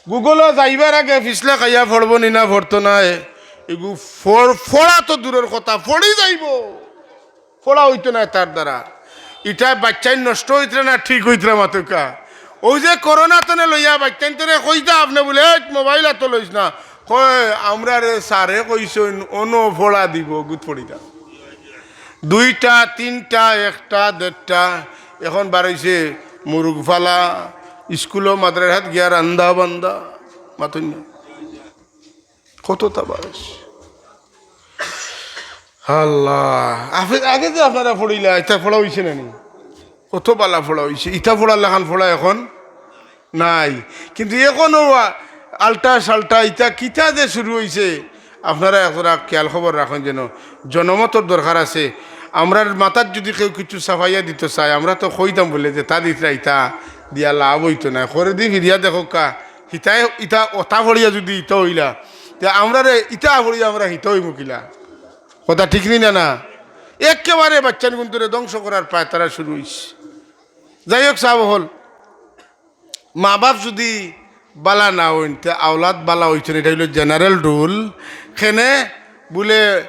গুগলো যাইবার আগে ফিছলা খাইয়া পড়বো নি না, পড়তো নায়। এগু পড়-, পড়া তো দূরর কথা, পড়ি যাইবো, পড়া অইতো নায় তার দ্বারা। ইটা বাচ্চাইন নষ্ট অইতরা না ঠিক অইতরা মাতউক্কা? অউ যে করোনা তনে লইয়া বাচ্চাইন তনে কইতা আপনে বুলে, "এই মোবাইল আতো লইস না।" কয়, "আমরারে স্যারে কইছইন, অনো পড়া দিবো, গুত পড়িতা।" দুইটা, তিনটা, একটা, দেড়টা, এখন বারইছে মুরুগ ফালা, স্কুলো মাদ্রাসাত গিয়া রান্দা বান্দা, মাতইন না। কততা বারইছে। আল্লাহ, আফে-, আগে যে আপনারা পড়িলা, ইতা পড়া অইছে না নি? কত বালা পড়া অইছে, ইতা পড়ার লাখান পড়া এখন নাই। কিন্তু এখনো আ-, আলটা সালটা ইতা কিতা যে শুরু অইছে, আপনারা একজরা খেয়াল খবর রাখইন যেন। জনমতর দরকার আছে। আমরার মাথাত যুদি কেউ কিছু চাপাইয়া দিতো চায়, আমরা তো কইতাম বুলে যে, "তা দিতরা, ইতা দিয়া লাভ অইতো নায়, করেদি ফিরিয়া দেখউক্কা।" হিতায় ইতা অতা পড়িয়া যুদি ইতা অইলা, তে আমরারে ইতা পড়িয়া আমরা হিতা অইমু কিলা? কথা ঠিক নি না, না? একেবারে বাচ্চাইনগুন্তরে ধ্বংস করার পায়তারা শুরু অইছে। যাই হোক, সাব অকল, মা বাপ যুদি বালা না অইন, তে আওলাদ বালা অইতো না, ইটা অইলো general rule। কেনে বুলে,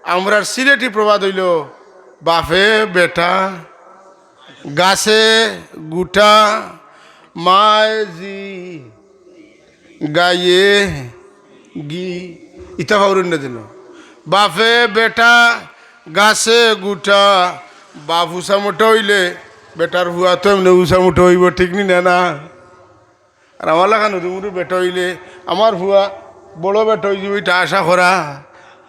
আমরার সিলেটি প্রবাদ অইলো, "বাফে বেটা, গাছে গুটা, মায় জি, গাইয়ে গি।" ইতা পাউরইন না যেন। বাফে বেটা, গাছে গুটা, বাফ উচা মুটা অইলে বেটার ফুয়া তো এমনে উচা মুটা অইবো, ঠিক নি না, না? আর আমার লাখান হুরু মুরু বেটা অইলে আমার ফুয়া বড় বেটা অইযিবো, ইটা আশা করা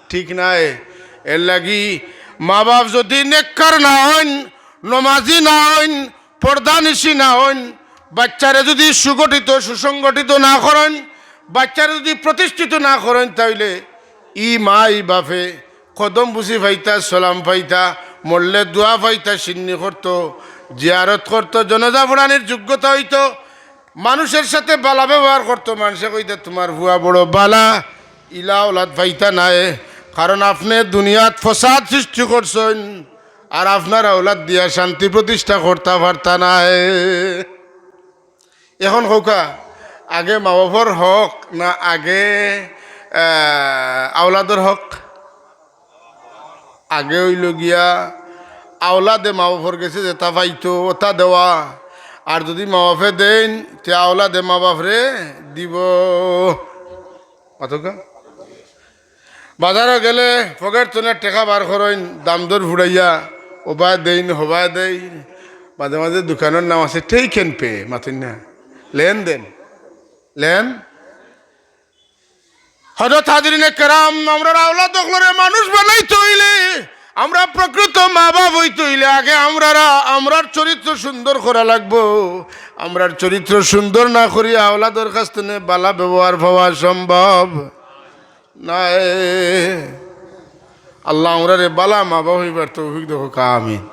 ঠিক নায়। এরলাগি মা বাপ যুদি নেককার না অইন, নমাজি না অইন, পর্দানিশি না অইন, বাচ্চারে যুদি সুগঠিত সুসংগঠিত না করইন, বাচ্চারে যুদি প্রতিষ্ঠিত না করইন, তাইলে ই মা ই বাফে কদম বুসি পাইতা, সালাম পাইতা, মরলে দোয়া পাইতা, সিন্নি করতো, জিয়ারত করতো, জনাজা পড়ানির যোগ্যতা অইতো, মানুষের সাথে বালা ব্যবহার করতো, মানষে কইতা, "তুমার ফুয়া বড় বালা।" ইলা আওলাদ পাইতা নায়, কারণ আপনে দুনিয়াত ফসাদ সৃষ্টি করছইন, আর আপনার আওলাদ দিয়া শান্তি প্রতিষ্ঠা করতা পারতা নায়। এখন কউক্কা, আগে মা বাপর হক না আগে, আহ, আওলাদর হক? আগে অইলো গিয়া আওলাদে মা বাপর গেছে যেতা পাইতো অতা দেওয়া, আর যুদি মা বাপে দেইন, তে আওলাদে মা বাপরে দিবো। মাতউক্কা? বাজারো গেলে পকেট তনে টেকা বার করইন, দাম দর ফুড়াইয়া, ওবায় দেইন, হবায় দেইন। মাঝে মাঝে দোকানর নাম আছে take and pay, মাতইন না, লেনদেন, লেন। হযরত হাজিরিনে কেরাম, আমরার আওলাদ অকলরে মানুষ বানাইতে অইলে, আমরা প্রকৃত মা বাপ অইতে অইলে আগে আমরারা, আমরার চরিত্র সুন্দর করা লাগবো। আমরার চরিত্র সুন্দর না করিয়া আওলাদর কাছ তনে বালা ব্যবহার পাওয়া সম্ভব নায়। আল্লাহ আমরারে বালা মা বাপ অইবার তৌফিক দেউক্কা, আমিন।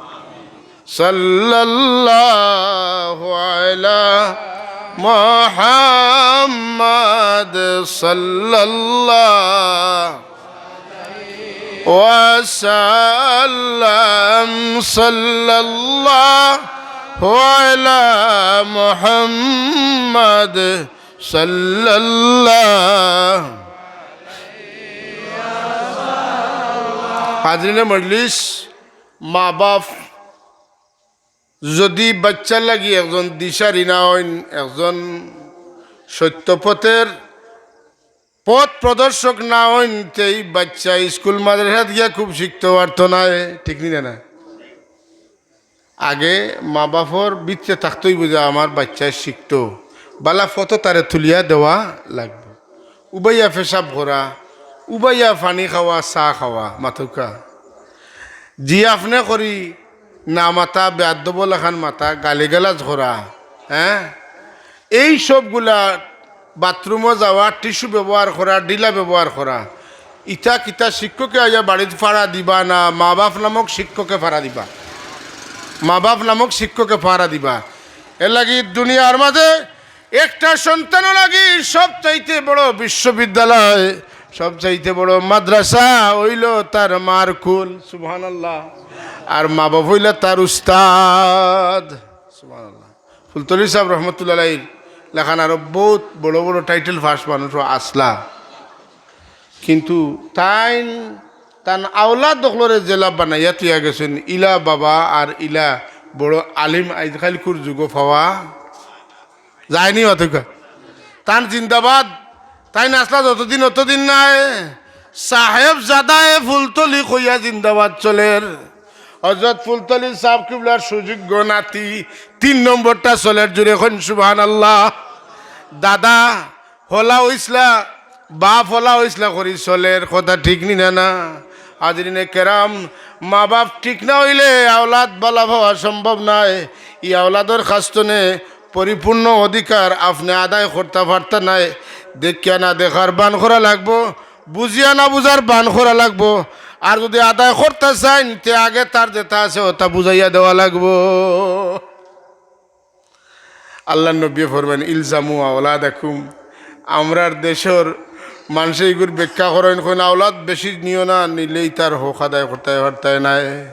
সাল্লাল্লাহু আলা মুহাম্মাদ সাল্লাল্লাহু ওয়া সাল্লাম সাল্লাল্লাহু আলা মুহাম্মাদ সাল্লাল্লাহু। হাজিরিনে মজলিস, মা বাপ যুদি বাচ্চার লাগি একজন দিশারি না অইন, একজন সত্য পথের পথ প্রদর্শক না অইন, তে ই বাচ্চা স্কুল মাদ্রাসাত গিয়া খুব শিখতো পারতো নায়, ঠিক নি না? আগে মা বাপর ভিতরে থাকতো অইবো যে আমার বাচ্চায় শিখতো, বালা পথো তারে তুলিয়া দেওয়া লাগবো। উবাইয়া পেশাব করা, উবাইয়া পানি খাওয়া, চা খাওয়া, মাতউক্কা। জি আপনে করি না মাতা, বেয়াদ্দব লাখান মাতা, গালিগালাজ করা, হ্যাঁ, এই সবগুলা, বাথরুমো যাওয়া, টিস্যু ব্যবহার করা, ঢিলা ব্যবহার করা, ইতা কিতা শিক্ষকে আইয়া বাড়িত ফাড়া দিবা না মা বাপ নামক শিক্ষকে ফাড়া দিবা? মা বাপ নামক শিক্ষকে ফাড়া দিবা। এরলাগি দুনিয়ার মাঝে একটা সন্তানর লাগি সবচাইতে বড় বিশ্ববিদ্যালয়, সবচাইতে বড় মাদ্রাসা অইলো তার মার কুল, সুবহানাল্লাহ। আর মা বাপ অইলা তার উস্তাদ, সুবহানাল্লাহ। ফুলতলি সাহেব রহমতুল্লাহ আলাইহির লেখান আরো বউত বড় বড় টাইটেল পাস মানুষও আছলা, কিন্তু তাইন তান আওলাদ অকলরে যেলা বানাইয়া থইয়া গেছইন, ইলা বাবা আর ইলা বড় আলিম আইজকাইলকুর যুগো পাওয়া যায়নি। অতকা তান জিন্দাবাদ। তাইন আছলা যতদিন অতদিন নায়। সাহেব জাদায়ে ফুলতলি কইয়া জিন্দাবাদ চলের। হজরত ফুলতলি সাহেব কিবলার সুযোগ্য নাতি তিন নম্বরটা চলের, জুরে কইন সুবহানাল্লাহ। দাদা হলা অইছলা, বাপ হলা অইছলা করি চলের, কথা ঠিক নি না? না, হাজিরিনে কেরাম, মা বাপ ঠিক না অইলে আওলাদ বালা পাওয়া সম্ভব নায়। ই আওলাদর খাস্তনে পরিপূর্ণ অধিকার আপনে আদায় করতা পারতা নায়। দেখিয়া না দেখার বান করা লাগবো, বুঝিয়া না বুঝার বান করা লাগবো। আর যুদি আদায় করতা চাইন, তে আগে তার যেটা আছে, ওটা বুঝাইয়া দেওয়া লাগবো। আল্লার নবীয়ে ফরমাইন, "ইলজামু আওলাদাকুম।" আমরার দেশর মানষে ইগুর ব্যাখ্যা করইন, কইন, "আওলাদ বেশি নিও না, নিলেই তার হক আদায় করতায় পারতায় নায়,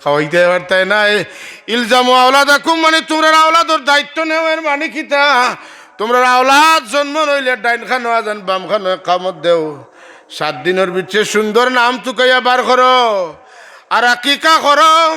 খাওয়াইতায় পারতায় নায়।" ইলজামু আওলাদাকুম মানে তুমরার আওলাদর দায়িত্ব নেও, এর মানে কিতা? তুমরার আওলাদ জন্ম নইলে ডাইন খানো আজান, বাম খানো একামত দেও। সাত দিনর ভিতরে সুন্দর নাম তুকাইয়া বার করো, আর আকিকা করো।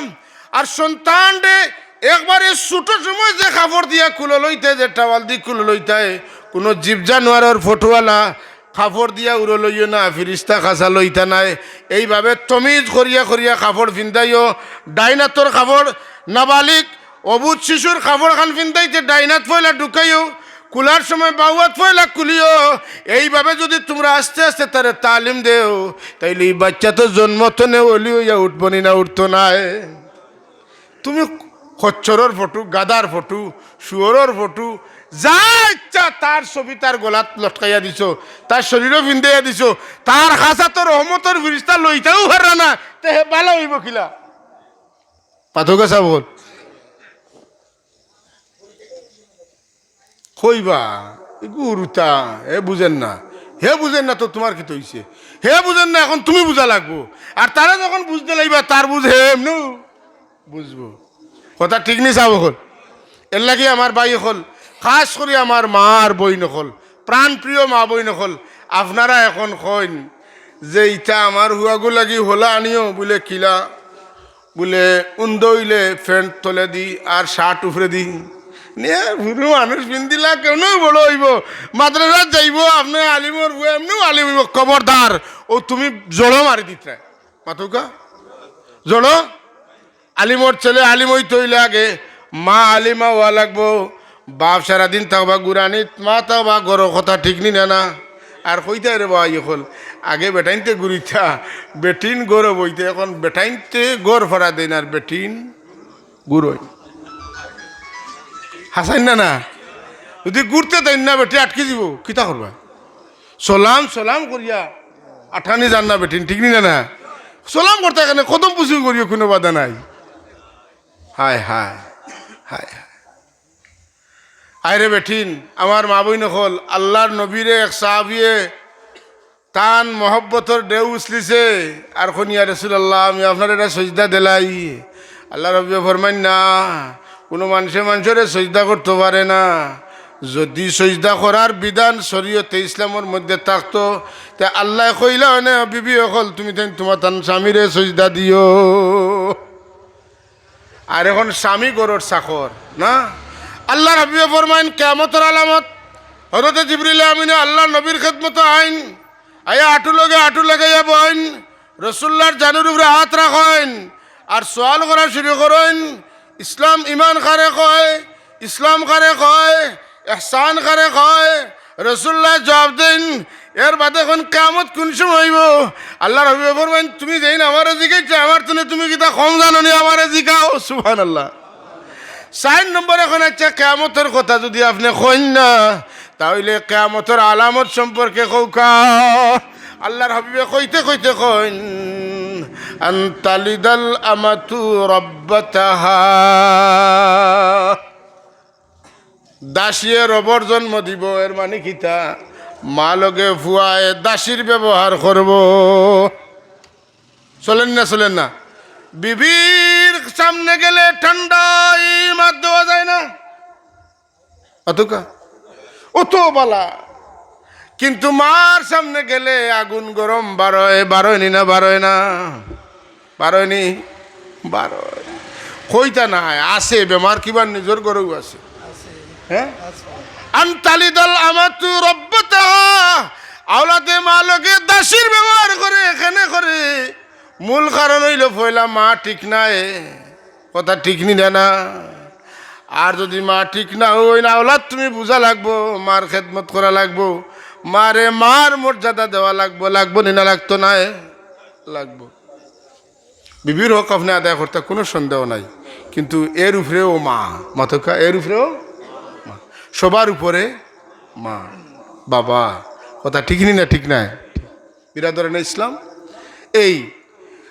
আর সন্তানরে একবারে ছোট সময় যে কাপড় দিয়া কুলো লইতে, যে টাওয়াল দি কুলো লইতায়, কুনু জীব জানোয়ারর ফটোআলা কাপড় দিয়া উরো লইও না, ফিরিস্তা খাসা লইতা নায়। এইভাবে তমিজ করিয়া করিয়া কাপড় ফিন্দাইও। ডাইন আতর কাপড়, নাবালিগ অবুঝ শিশুর কাপড় খান ফিন্দাইতে ডাইন আত পয়লা ঢুকাইও, কুলার সময় বাউ আত পয়লা কুলিও। এইভাবে যুদি তুমরা আস্তে আস্তে তারে তালিম দেও, তাইলে ই বাইচ্চা তো জন্ম থনে অলি অইয়া উঠবো নি না, উঠতো নায়। তুমি খচ্চরর ফটো, গাধার ফটো, শুয়োরর ফটো, যা ইচ্ছা তার ছবি তার গলাত লটকাইয়া দিছো, তার শরীরো ফিন্দাইয়া দিছো, তার খাসা তো রহমতর ফিরিস্তা লইতাও পাররা না, তে হে বালা অইবো কিলা? পাথর গাছা বল। কইবা, "এগু হুরুতা, হে বুঝের না, হে বুঝের না তো তুমার কিতা অইছে? হে বুঝের না, এখন তুমি বুঝা লাগবো।" আর তারে যখন বুঝতে লাইবা, তার বুঝ হে এমনেউ বুঝবো। কথা ঠিক নি সাব অকল? এরলাগি আমার ভাই অকল, খাস করি আমার মা আর বইন অকল, প্রাণপ্রিয় মা বইন অকল, আপনারা এখন কইন যে, "ইতা আমার হুয়াগু লাগি হলা আনিও।" বুলে, "কিলা?" বুলে, "উন্দা অইলে প্যান্ট তলেদি আর শার্ট উপরেদি।" নিয়ে বুড়া মানুষ ফিন্দিলা কেমনে বড় অইবো? মাদ্রাসাত যাইবো, আপনে আলিমর ফুয়া এমনেউ আলিম অইবো। খবরদার, অউ তুমি জড়ো মারি দিতরায়। মাতউক্কা? জড়ো? আলিমর ছেলে আলিম অইতে অইলে আগে মা আলিমা অওয়া লাগবো। বাপ সারাদিন থাকবা গুরানিত, মা থাকবা ঘরো, কথা ঠিক নি না, না? আর কইতায় রে ভাই অকল, আগে বেটাইন্তে গুরিতা, বেটিন ঘরো বইতে, এখন বেটাইন্তে ঘর ফাড়া দেইন আর বেটিন ঘুরইন। হাছাইন না, না? যুদি ঘুরতে দেইন না, বেটি আটকি যিবো, কিতা করবা? সলাম, সলাম করিয়া আটানি যার না বেটিন, ঠিক নি না, না? সলাম করতে কেনে কদম পুচু করিও, কুনু বাধা নাই। হায় হায়, হায় হায়। আয় রে বেটিন, আমার মা বইন অকল, আল্লার নবীরে এক সাহাবিয়ে তান মহব্বতর ঢেউ উছলিছে, আর কইন, "ইয়া রাসুলাল্লাহ, আমি আপনারে একটা সইজদা দিলাই।" আল্লার হাবিবে ফরমাইন, "না, কুনু মানষে মানষরে সইজদা করতো পারে না। যুদি সইজদা করার বিধান শরিয়তে ইসলামর মধ্যে থাকতো, তে আল্লায় কইলা অনে, 'বিবি অকল, তুমিতাইন তুমার তান স্বামীরে সইজদা দিও।'" আর এখন স্বামী ঘরর চাকর, না? আল্লার হাবিবে ফরমাইন, কিয়ামতর আলামত, হজরতে জিবরিল আমিনে আল্লার নবীর খেদমতো আইন, আইয়া আটু লগে আটু লাগাইয়া বইন, রসুল্লার জানুর উপরে আত রাখইন, আর সওয়াল করা শুরু করইন, "ইসলাম ইমান কারে কয়? ইসলাম কারে কয়? ইহসান কারে কয়?" রসুল্লায় জুয়াব দেইন, "এর বাদে কইন কিয়ামত কুন সময় অইবো?" আল্লার হাবিবে ফরমাইন, "তুমি যেইন আমারে জিগাইছো, আমার তনে তুমি কিতা কম জানো নি, আমারে জিগাও।" সুবহানাল্লাহ। চাইর নম্বরে কইন, "আইচ্ছা, কিয়ামতর কথা যুদি আপনে কইন না, তা অইলে কিয়ামতর আলামত সম্পর্কে কউক্কা।" আল্লার হাবিবে কইতে কইতে কইন, "আন তালিদাল আমাতু রাব্বাতাহা।" দাসীয়ে রবর জন্ম দিবো, এর মানি কিতা? মা লগে ফুয়ায় দাসীর ব্যবহার করবো। চলের না, চলের না? বিবির সামনে গেলে ঠান্ডায় মাত দেওয়া যায় না। অতকা অত বালা। কিন্তু মার সামনে গেলে আগুন গরম বারয়, বারয়নি না বারয় না? বারয়নি? বারয়। কইতা নায়, আছে, বেমার কিবার নিজর ঘরেউ আছে। হ্যাঁ? আন তালিদাল আমাতু রাব্বাতাহা। আওলাদে মা লগে দাসীর ব্যবহার করে, এখানে করে। মূল কারণ অইলো পয়লা মা ঠিক নায়। কথা ঠিক নি না? আর যুদি মা ঠিক না অইন, আওলাদ তুমি বুঝা লাগবো, মার খেদমত করা লাগবো, মারে মার মর্যাদা দেওয়া লাগবো, লাগবো নি না লাগতো নায়? লাগবো। বিবির হক আপনে আদায় করতা কুনু সন্দেহ নাই, কিন্তু এর উপরেও মা, মাতকা এর উপরেও মা, সবার উপরে মা, বাবা। কথা ঠিক নি না ঠিক নায়? বিরাদরানে ইসলাম, এই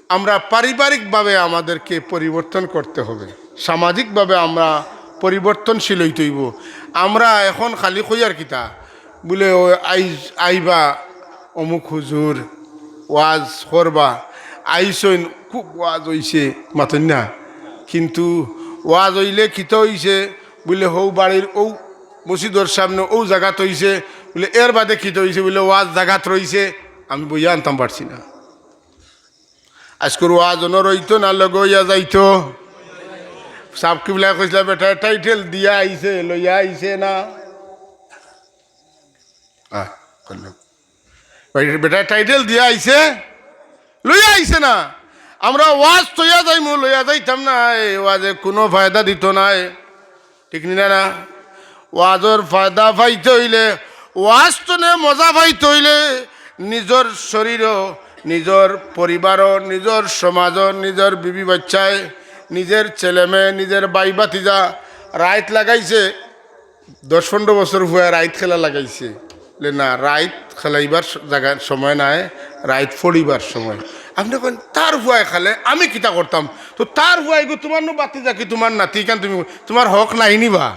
আমরা পারিবারিকভাবে আমাদেরকে পরিবর্তন করতে হবে, সামাজিকভাবে আমরা পরিবর্তনশীল অইতে অইবো। আমরা এখন খালি কইয়ার কিতা, বুলে, "ও আইজ আইবা অমুক হুজুর, ওয়াজ করবা, আইছইন, খুব ওয়াজ অইছে", মাতইন না? কিন্তু ওয়াজ অইলে কিতা অইছে? বুলে, "হউ বাড়ির অউ মসজিদর সামনে অউ জাগাত অইছে", বুলে, "এর বাদে কিতা অইছে?" বুলে, "ওয়াজ জাগাত রইছে, আমি বইয়া আনতাম পারছি না।" আইজকুর ওয়াজ অনো রইতো না, লগে অইয়া যাইতো। সাব কিবলায় কইছলা, "বেটায় টাইটেল দিয়া আইছে, লইয়া আইছে না।" আহ, করলাম। "বেটায় টাইটেল দিয়া আইছে, লইয়া আইছে না। আমরা ওয়াজ থইয়া যাইমু, লইয়া যাইতাম না। এই ওয়াজে কুনু ফায়দা দিতো নায়।" ঠিক নি না? ওয়াজর ফায়দা পাইতে অইলে, ওয়াজ তনে মজা পাইতে অইলে, নিজর শরীরও, নিজর পরিবারও, নিজর সমাজও, নিজর বিবি বাচ্চায়, নিজর ছেলে মেয়ে, নিজর ভাই ভাতিজা, রাইত লাগাইছে, দশ পনরো বছর পুয়ায় রাইত খেলা লাগাইছে। বুলে, "না, রাইত খেলাইবার স-, জাগা, সময় নায়, রাইত পড়িবার সময়।" আপনে কইন, "তার পুয়ায় খেলে, আমি কিতা করতাম?" তো তার পুয়ায় গো, তুমার নু বাতি যাকি, তুমার নাতি কান তুমি, তুমার হক নাই নি বা?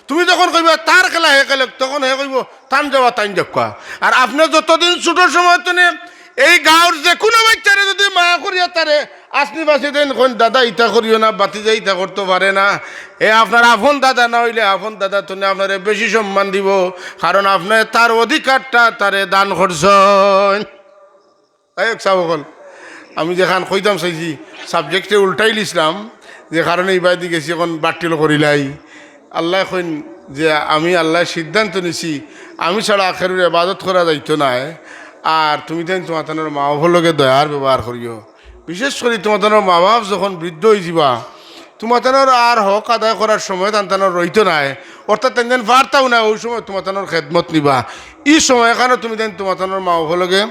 তুমি যখন কইবা, "তার খেলা হে খেলে", তখন হে কইবো, "তান যাওয়া তাইন যাউক্কা।" আর আপনে যতদিন ছোট সময় তনে এই গাঁওর যেকুনু বাচ্চারে যুদি মায়া করিয়া তারে আসনি বাসি দেইন, কইন, "দাদা, ইতা করিও না, বাতিজা ইতা করতো পারে না।" এ আপনার আপন দাদা না অইলে আপন দাদা তনে আপনারে বেশি সম্মান দিবো, কারণ আপনে তার অধিকারটা তারে দান করছইন। তাই হোক, সাব অকল, আমি যেখান কইতাম চাইছি, subject-এ উল্টাইলিছলাম, যে কারণে ইবায়দি গেছি, অখন বাট্টিল করিলাই। আল্লায় কইন যে আমি আল্লায় সিদ্ধান্ত নিছি, আমি ছাড়া কেউর এবাদত করা যাইতো নায়। আর তুমি তাইন তুমার তানর মা বাফর লগে দয়ার ব্যবহার করিও। বিশেষ করি তুমার তানর মা বাফ যখন বৃদ্ধ অইযিবা, তুমার তানর আর হক আদায় করার সময় তান তানর রইতো নায়, অর্থাৎ তাইন যেন পারতাউ না, অউ সময় তুমার তানর খেদমত নিবা। ই সময়খানো তুমি তাইন তুমার তানর মা বাফর লগে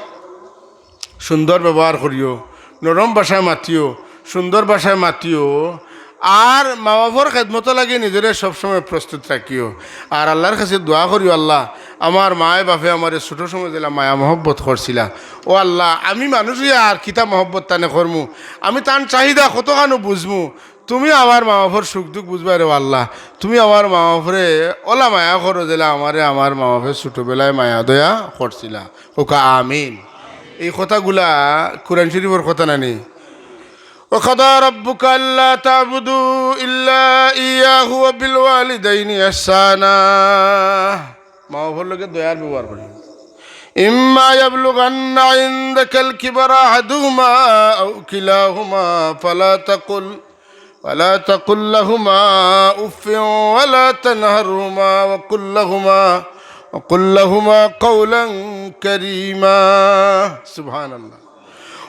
সুন্দর ব্যবহার করিও, নরম ভাষায় মাতিও, সুন্দর ভাষায় মাতিও। আর মা বাফর খেদমতো লাগি নিজরে সবসময় প্রস্তুত রাখিও। আর আল্লার কাছে দোয়া করিও, "আল্লা, আমার মায়ে বাফে আমারে ছোট সময় যেলা মায়া মহব্বত করছিলা, ও আল্লা, আমি মানুষ অইয়া আর কিতা মহব্বত তানে করমু, আমি তান চাহিদা কতখানো বুঝমু, তুমি আমার মা বাফর সুখ দুখ বুঝবায় রে আল্লা, তুমি আমার মা বাফরে অলা মায়া করো যেলা আমারে আমার মা বাফে ছোটবেলায় মায়া দয়া করছিলা।" কউক্কা আমিন। এই কথাগুলা কোরআন শরীফর কথা নানি? "ওয়া কাদা রাব্বুকা আল্লা তা'বুদু ইল্লা ইয়াহু ওয়া বিল ওয়ালিদাইনি ইহসানা।" মা বাফর লগে দয়ার ব্যবহার করি। "ইম্মা ইয়াবলুগান্না ইনদাকাল কিবারা আহাদুহুমা আও কিলাহুমা ফালা তাকুল, ফালা তাকুল লাহুমা উফফিন ওয়ালা তানহারহুমা ওয়া কুল লাহুমা, ওয়া কুল লাহুমা কাওলান কারীমা।" সুবহানাল্লাহ।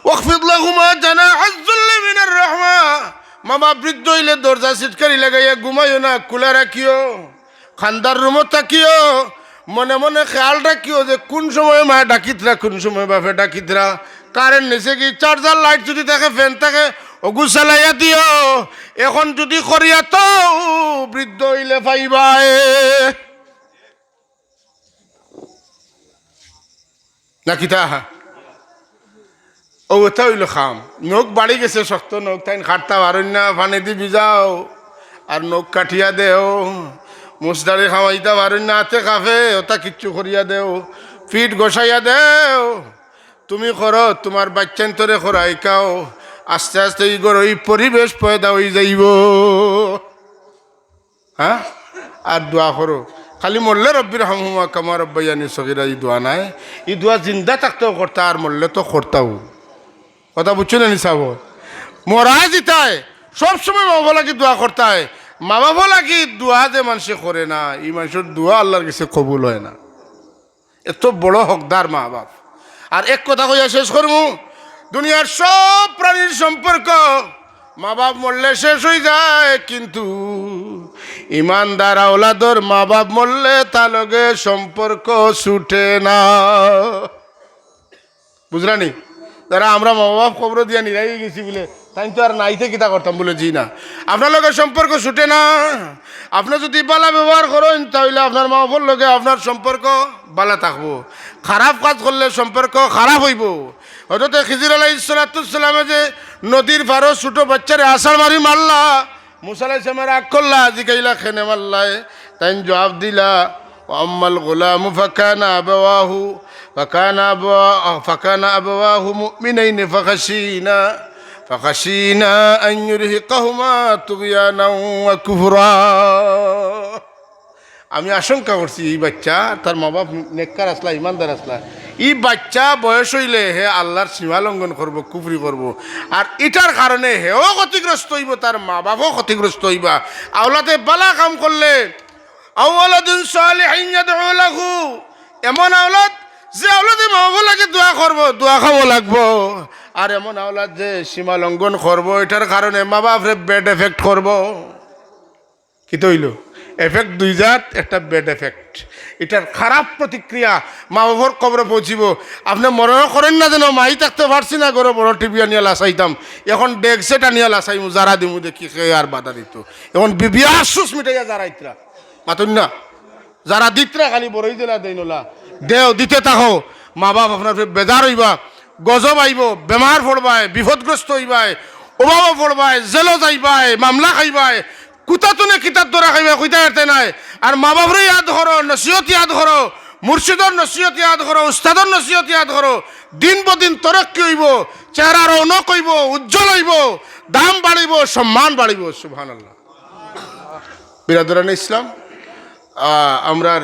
"ওয়াখফিদ লাহুমা জানাহাজ যুল্লি মিনার রাহমা।" মামা বৃদ্ধ অইলে দরজা সিটকারি লাগাইয়া ঘুমাইও না, খুলা রাখিও। কান্দার রুমো থাকিও, মনে মনে খেয়াল রাখিও যে কুন সময় মায়ে ডাকিতরা, কুন সময় বাফে ডাকিতরা। কারেন্ট নিছে কি, চার্জার, লাইট যুদি থাকে, ফ্যান থাকে, অগু চালাইয়া দিও। অখন যুদি করিয়া থও, বৃদ্ধ অইলে পাইবায়। না কিতা? অউ, অটা অইলো কাম। নখ বাড়ি গেছে শক্ত, নখ তাইন কাটতা পারইন না, পানিদি ভিজাও, আর নখ কাটিয়া দেও। মুছদাড়ি খাওয়াইতা পারইন না, আতে কাঁপে, অটা কিচ্ছু করিয়া দেও, পিঠ ঘষাইয়া দেও। তুমি করো, তুমার বাইচ্চাইন্তরে করাইকাও, আস্তে আস্তে ই ঘরো ই পরিবেশ পয়দা অইযাইবো। হ্যাঁ? আর দোয়া করো, খালি মরলে রব্বির হামহুমা কামা রব্বাইয়ানি সগিরা ই দোয়া নায়, ই দোয়া জিন্দা থাকতেও করতা আর মরলে তো করতাউ। কথা বুঝছো না নি সাব? মরা জিতায় সবসময় মা বাবা লাগি দোয়া করতায়। মা বাবা লাগি দোয়া যে মানষে করে না, ই মানষর দোয়া আল্লার গেছে কবুল অয় না। এত বড় হকদার মা বাপ। আর এক কথা কইয়া শেষ করমু, দুনিয়ার সব প্রাণীর সম্পর্ক মা বাপ মরলে শেষ অইযায়, কিন্তু ইমানদার আওলাদর মা বাপ মরলে তার লগে সম্পর্ক ছুটে না। বুঝরা নি? যারা আমরা মা বাপ কবরো দিয়া নিরাই অইগেছি বুলে, তাইন তো আর নাইতে কিতা করতাম বুলে, জি না। আপনার লগে সম্পর্ক ছুটে না। আপনে যুদি বালা ব্যবহার করইন, তা অইলে আপনার মা বাপর লগে আপনার সম্পর্ক বালা থাকবো। খারাপ কাজ করলে সম্পর্ক খারাপ অইবো। হযরতে খিজির আলাইহিস সালাতু ওয়াস সালামে যে নদীর পারো ছোট বাইচ্চারে আছাড় মারি মারলা, মুসা আলাইহিস সালামে রাগ করলা, জিকাইলা, "কেনে মারলায়?" তাইন জবাব দিলা, "ওয়া আম্মাল গুলামু ফাকানা আবাওয়াহু, ফাকানা আবাওয়া-, ফাকানা আবাওয়াহু মুমিনাইনি ফাখাশিনা, ফাখাশিনা আন ইউরহিকাহুমা তুগয়ানাও ওয়া কুফরা।" আমি আশঙ্কা করছি, ই বাইচ্চা, তার মা বাপ নেককার আছলা, ইমানদার আছলা, ই বাইচ্চা বয়স অইলে হে আল্লার সীমা লঙ্ঘন করবো, কুফরি করবো। আর ইটার কারণে হেও ক্ষতিগ্রস্ত অইবো, তার মা বাপও ক্ষতিগ্রস্ত অইবা। আওলাদে বালা কাম করলে, আও ওয়ালাদিন সালিহিন ইয়াদউ লাহু, এমন আওলাদ, যে আওলাদে মা বাপর লাগি দোয়া করবো, দোয়া খাওয়া লাগবো। আর এমন আওলাদ যে সীমা লঙ্ঘন করবো, ইটার কারণে মা বাপরে ব্যাড এফেক্ট করবো। কিতা অইলো? এফেক্ট দুই জাত, একটা ব্যাড এফেক্ট। ইটার খারাপ প্রতিক্রিয়া মা বাপর কবরো পৌঁছিবো। আপনে মরণ করেন না যেন, মাই থাকতে পারছি না, ঘরো বড় টিভি আনিয়া লাসাইতাম, এখন ডেক সেট আনিয়া লাসাইমু, যারা দিমু দেখি কে আর বাধা দিত। এখন বিবিয়া আফসুস মিটাইয়া যারা ইতরা মাতইন না, যারা দিতরা খালি বড়ই দিলা দেইনলা, দেও, দিতে থাকো। মা বাপ আপনার উপরে বেজার অইবা, গজব আইবো, বেমার পড়বায়, বিপদগ্রস্ত অইবায়, অভাবো পড়বায়, জেলো যাইবায়, মামলা খাইবায়, কুতা তুনে কিতার দরা খাইবায়, কইতা পারতে নায়। আর মা বাপরে ইয়াদ করো, নসিহত ইয়াদ করো, মুর্শিদর নসিহত ইয়াদ করো, উস্তাদর নসিহত ইয়াদ করো। দিন বদিন তরক্কি অইবো, চেহারা রৌনক অইবো, উজ্জ্বল অইবো, দাম বাড়িবো, সম্মান বাড়িবো। সুবহানাল্লাহ। বিরাদরানে ইসলাম, আহ, আমরার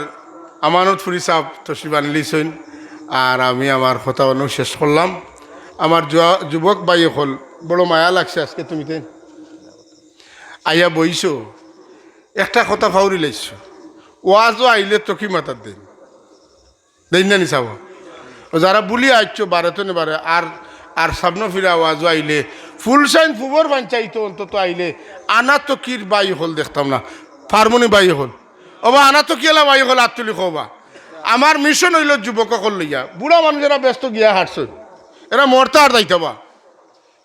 আমানতপুরি সাব তশরিফ আনলিছইন, আর আমি আমার কথা অনো শেষ করলাম। আমার যুয়া-, যুবক ভাই অকল, বড় মায়া লাগছে আজকে তুমি তে আইয়া বইছো, একটা কথা ফাউরি লাইছো, ওয়াজও আইলে তো কি মাতার দিন দেইন না নি সাব? ও যারা বুলিয়া আইছো বারে তো নে বারে, আর, আর সামনো ফিরা ওয়াজও আইলে, ফুলসাইন ফুবর পঞ্চায়েত অন্তত আইলে, আনা তো কির ভাই অকল দেখতাম না, ফার্মনি ভাই অকল। ওবা আনা তো কিলা ভাই অকল আত তুলি কওবা। আমার মিশন অইলো যুবক অকল লইয়া, বুড়া মানুষ এরা ব্যস্ত গিয়া হারছইন, এরা মরতা আর যাইতাবা।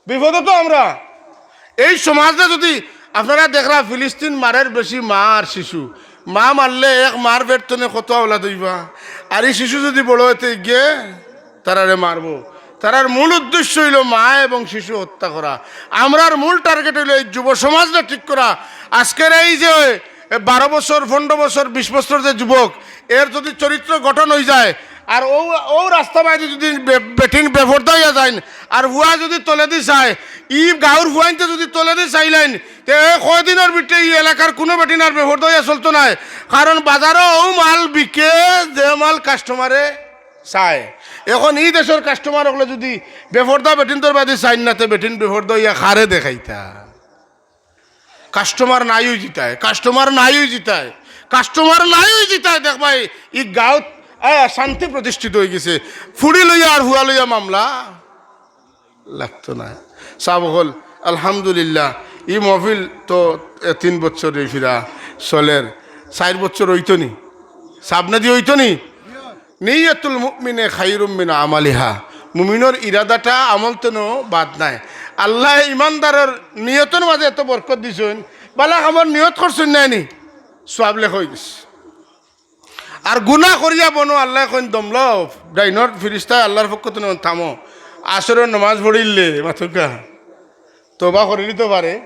বিপদো তো আমরা। এই সমাজে যুদি আপনারা দেখরা ফিলিস্তিন মারের বেশি মা আর শিশু, মা মারলে এক মার পেট তনে কত আওলাদ অইবা, আর ই শিশু যুদি বড় অইতে গিয়ে তারারে মারবো। তারার মূল উদ্দেশ্য অইলো মা এবং শিশু হত্যা করা। আমরার মূল টার্গেট অইলো এই যুব সমাজরে ঠিক করা। আজকের এই যে এ, বারো বছর, পনরো বছর, বিশ বছর যে যুবক, এর যুদি চরিত্র গঠন অইযায়, আর অউ, অউ রাস্তা বায়দি যুদি বে-, বেটিন বেপর্দা অইয়া যাইন, আর ফুয়া যুদি তলেদি চায়, ই গাউর ফুয়াইন্তে যুদি তলেদি চাইলাইন, তে এ কয়দিনর ভিতরে ই এলাকার কুনু বেটিন আর বেপর্দা অইয়া চলতো নায়। কারণ বাজারো অউ মাল বিকে, যে মাল কাস্টমারে চায়। এখন ই দেশর কাস্টমার অকলে যুদি বেপর্দা বেটিন্তর বায়দি চাইন না, তে বেটিন বেপর্দা অইয়া কারে দেখাইতা? কাস্টমার নাই অইযিতায়, কাস্টমার নাই অইযিতায়, কাস্টমার নাই অইযিতায়। দেখবায়, ই গাউত, আহ, শান্তি প্রতিষ্ঠিত অইগেছে। ফুড়ি লইয়া আর ফুয়া লইয়া মামলা লাগতো নায়। সাব অকল, আলহামদুলিল্লাহ, ই মহফিল তো এ তিন বছর অই ফিরা চলের, চাইর বছর অইতো নি, সামনেদি অইতো নি। নিয়তুল মুমিনে খাইরুম মিন আমালিহা। মুমিনর ইরাদাটা আমল তনো বাদ নাই। আল্লায় ইমানদারর নিয়তর মাঝে এত বরকত দিছইন, বালা কামর নিয়ত করছইন নায় নি, সওয়াব লেখা অইগেছে। আর গুনা করিয়া বনো, আল্লায় কইন দমলও, ডাইনর ফিরিস্তায় আল্লার পক্ষ তনে কইন থামো, আসরর নমাজ পড়িলে মাতুক্কা, তওবা করিলিতো পারে।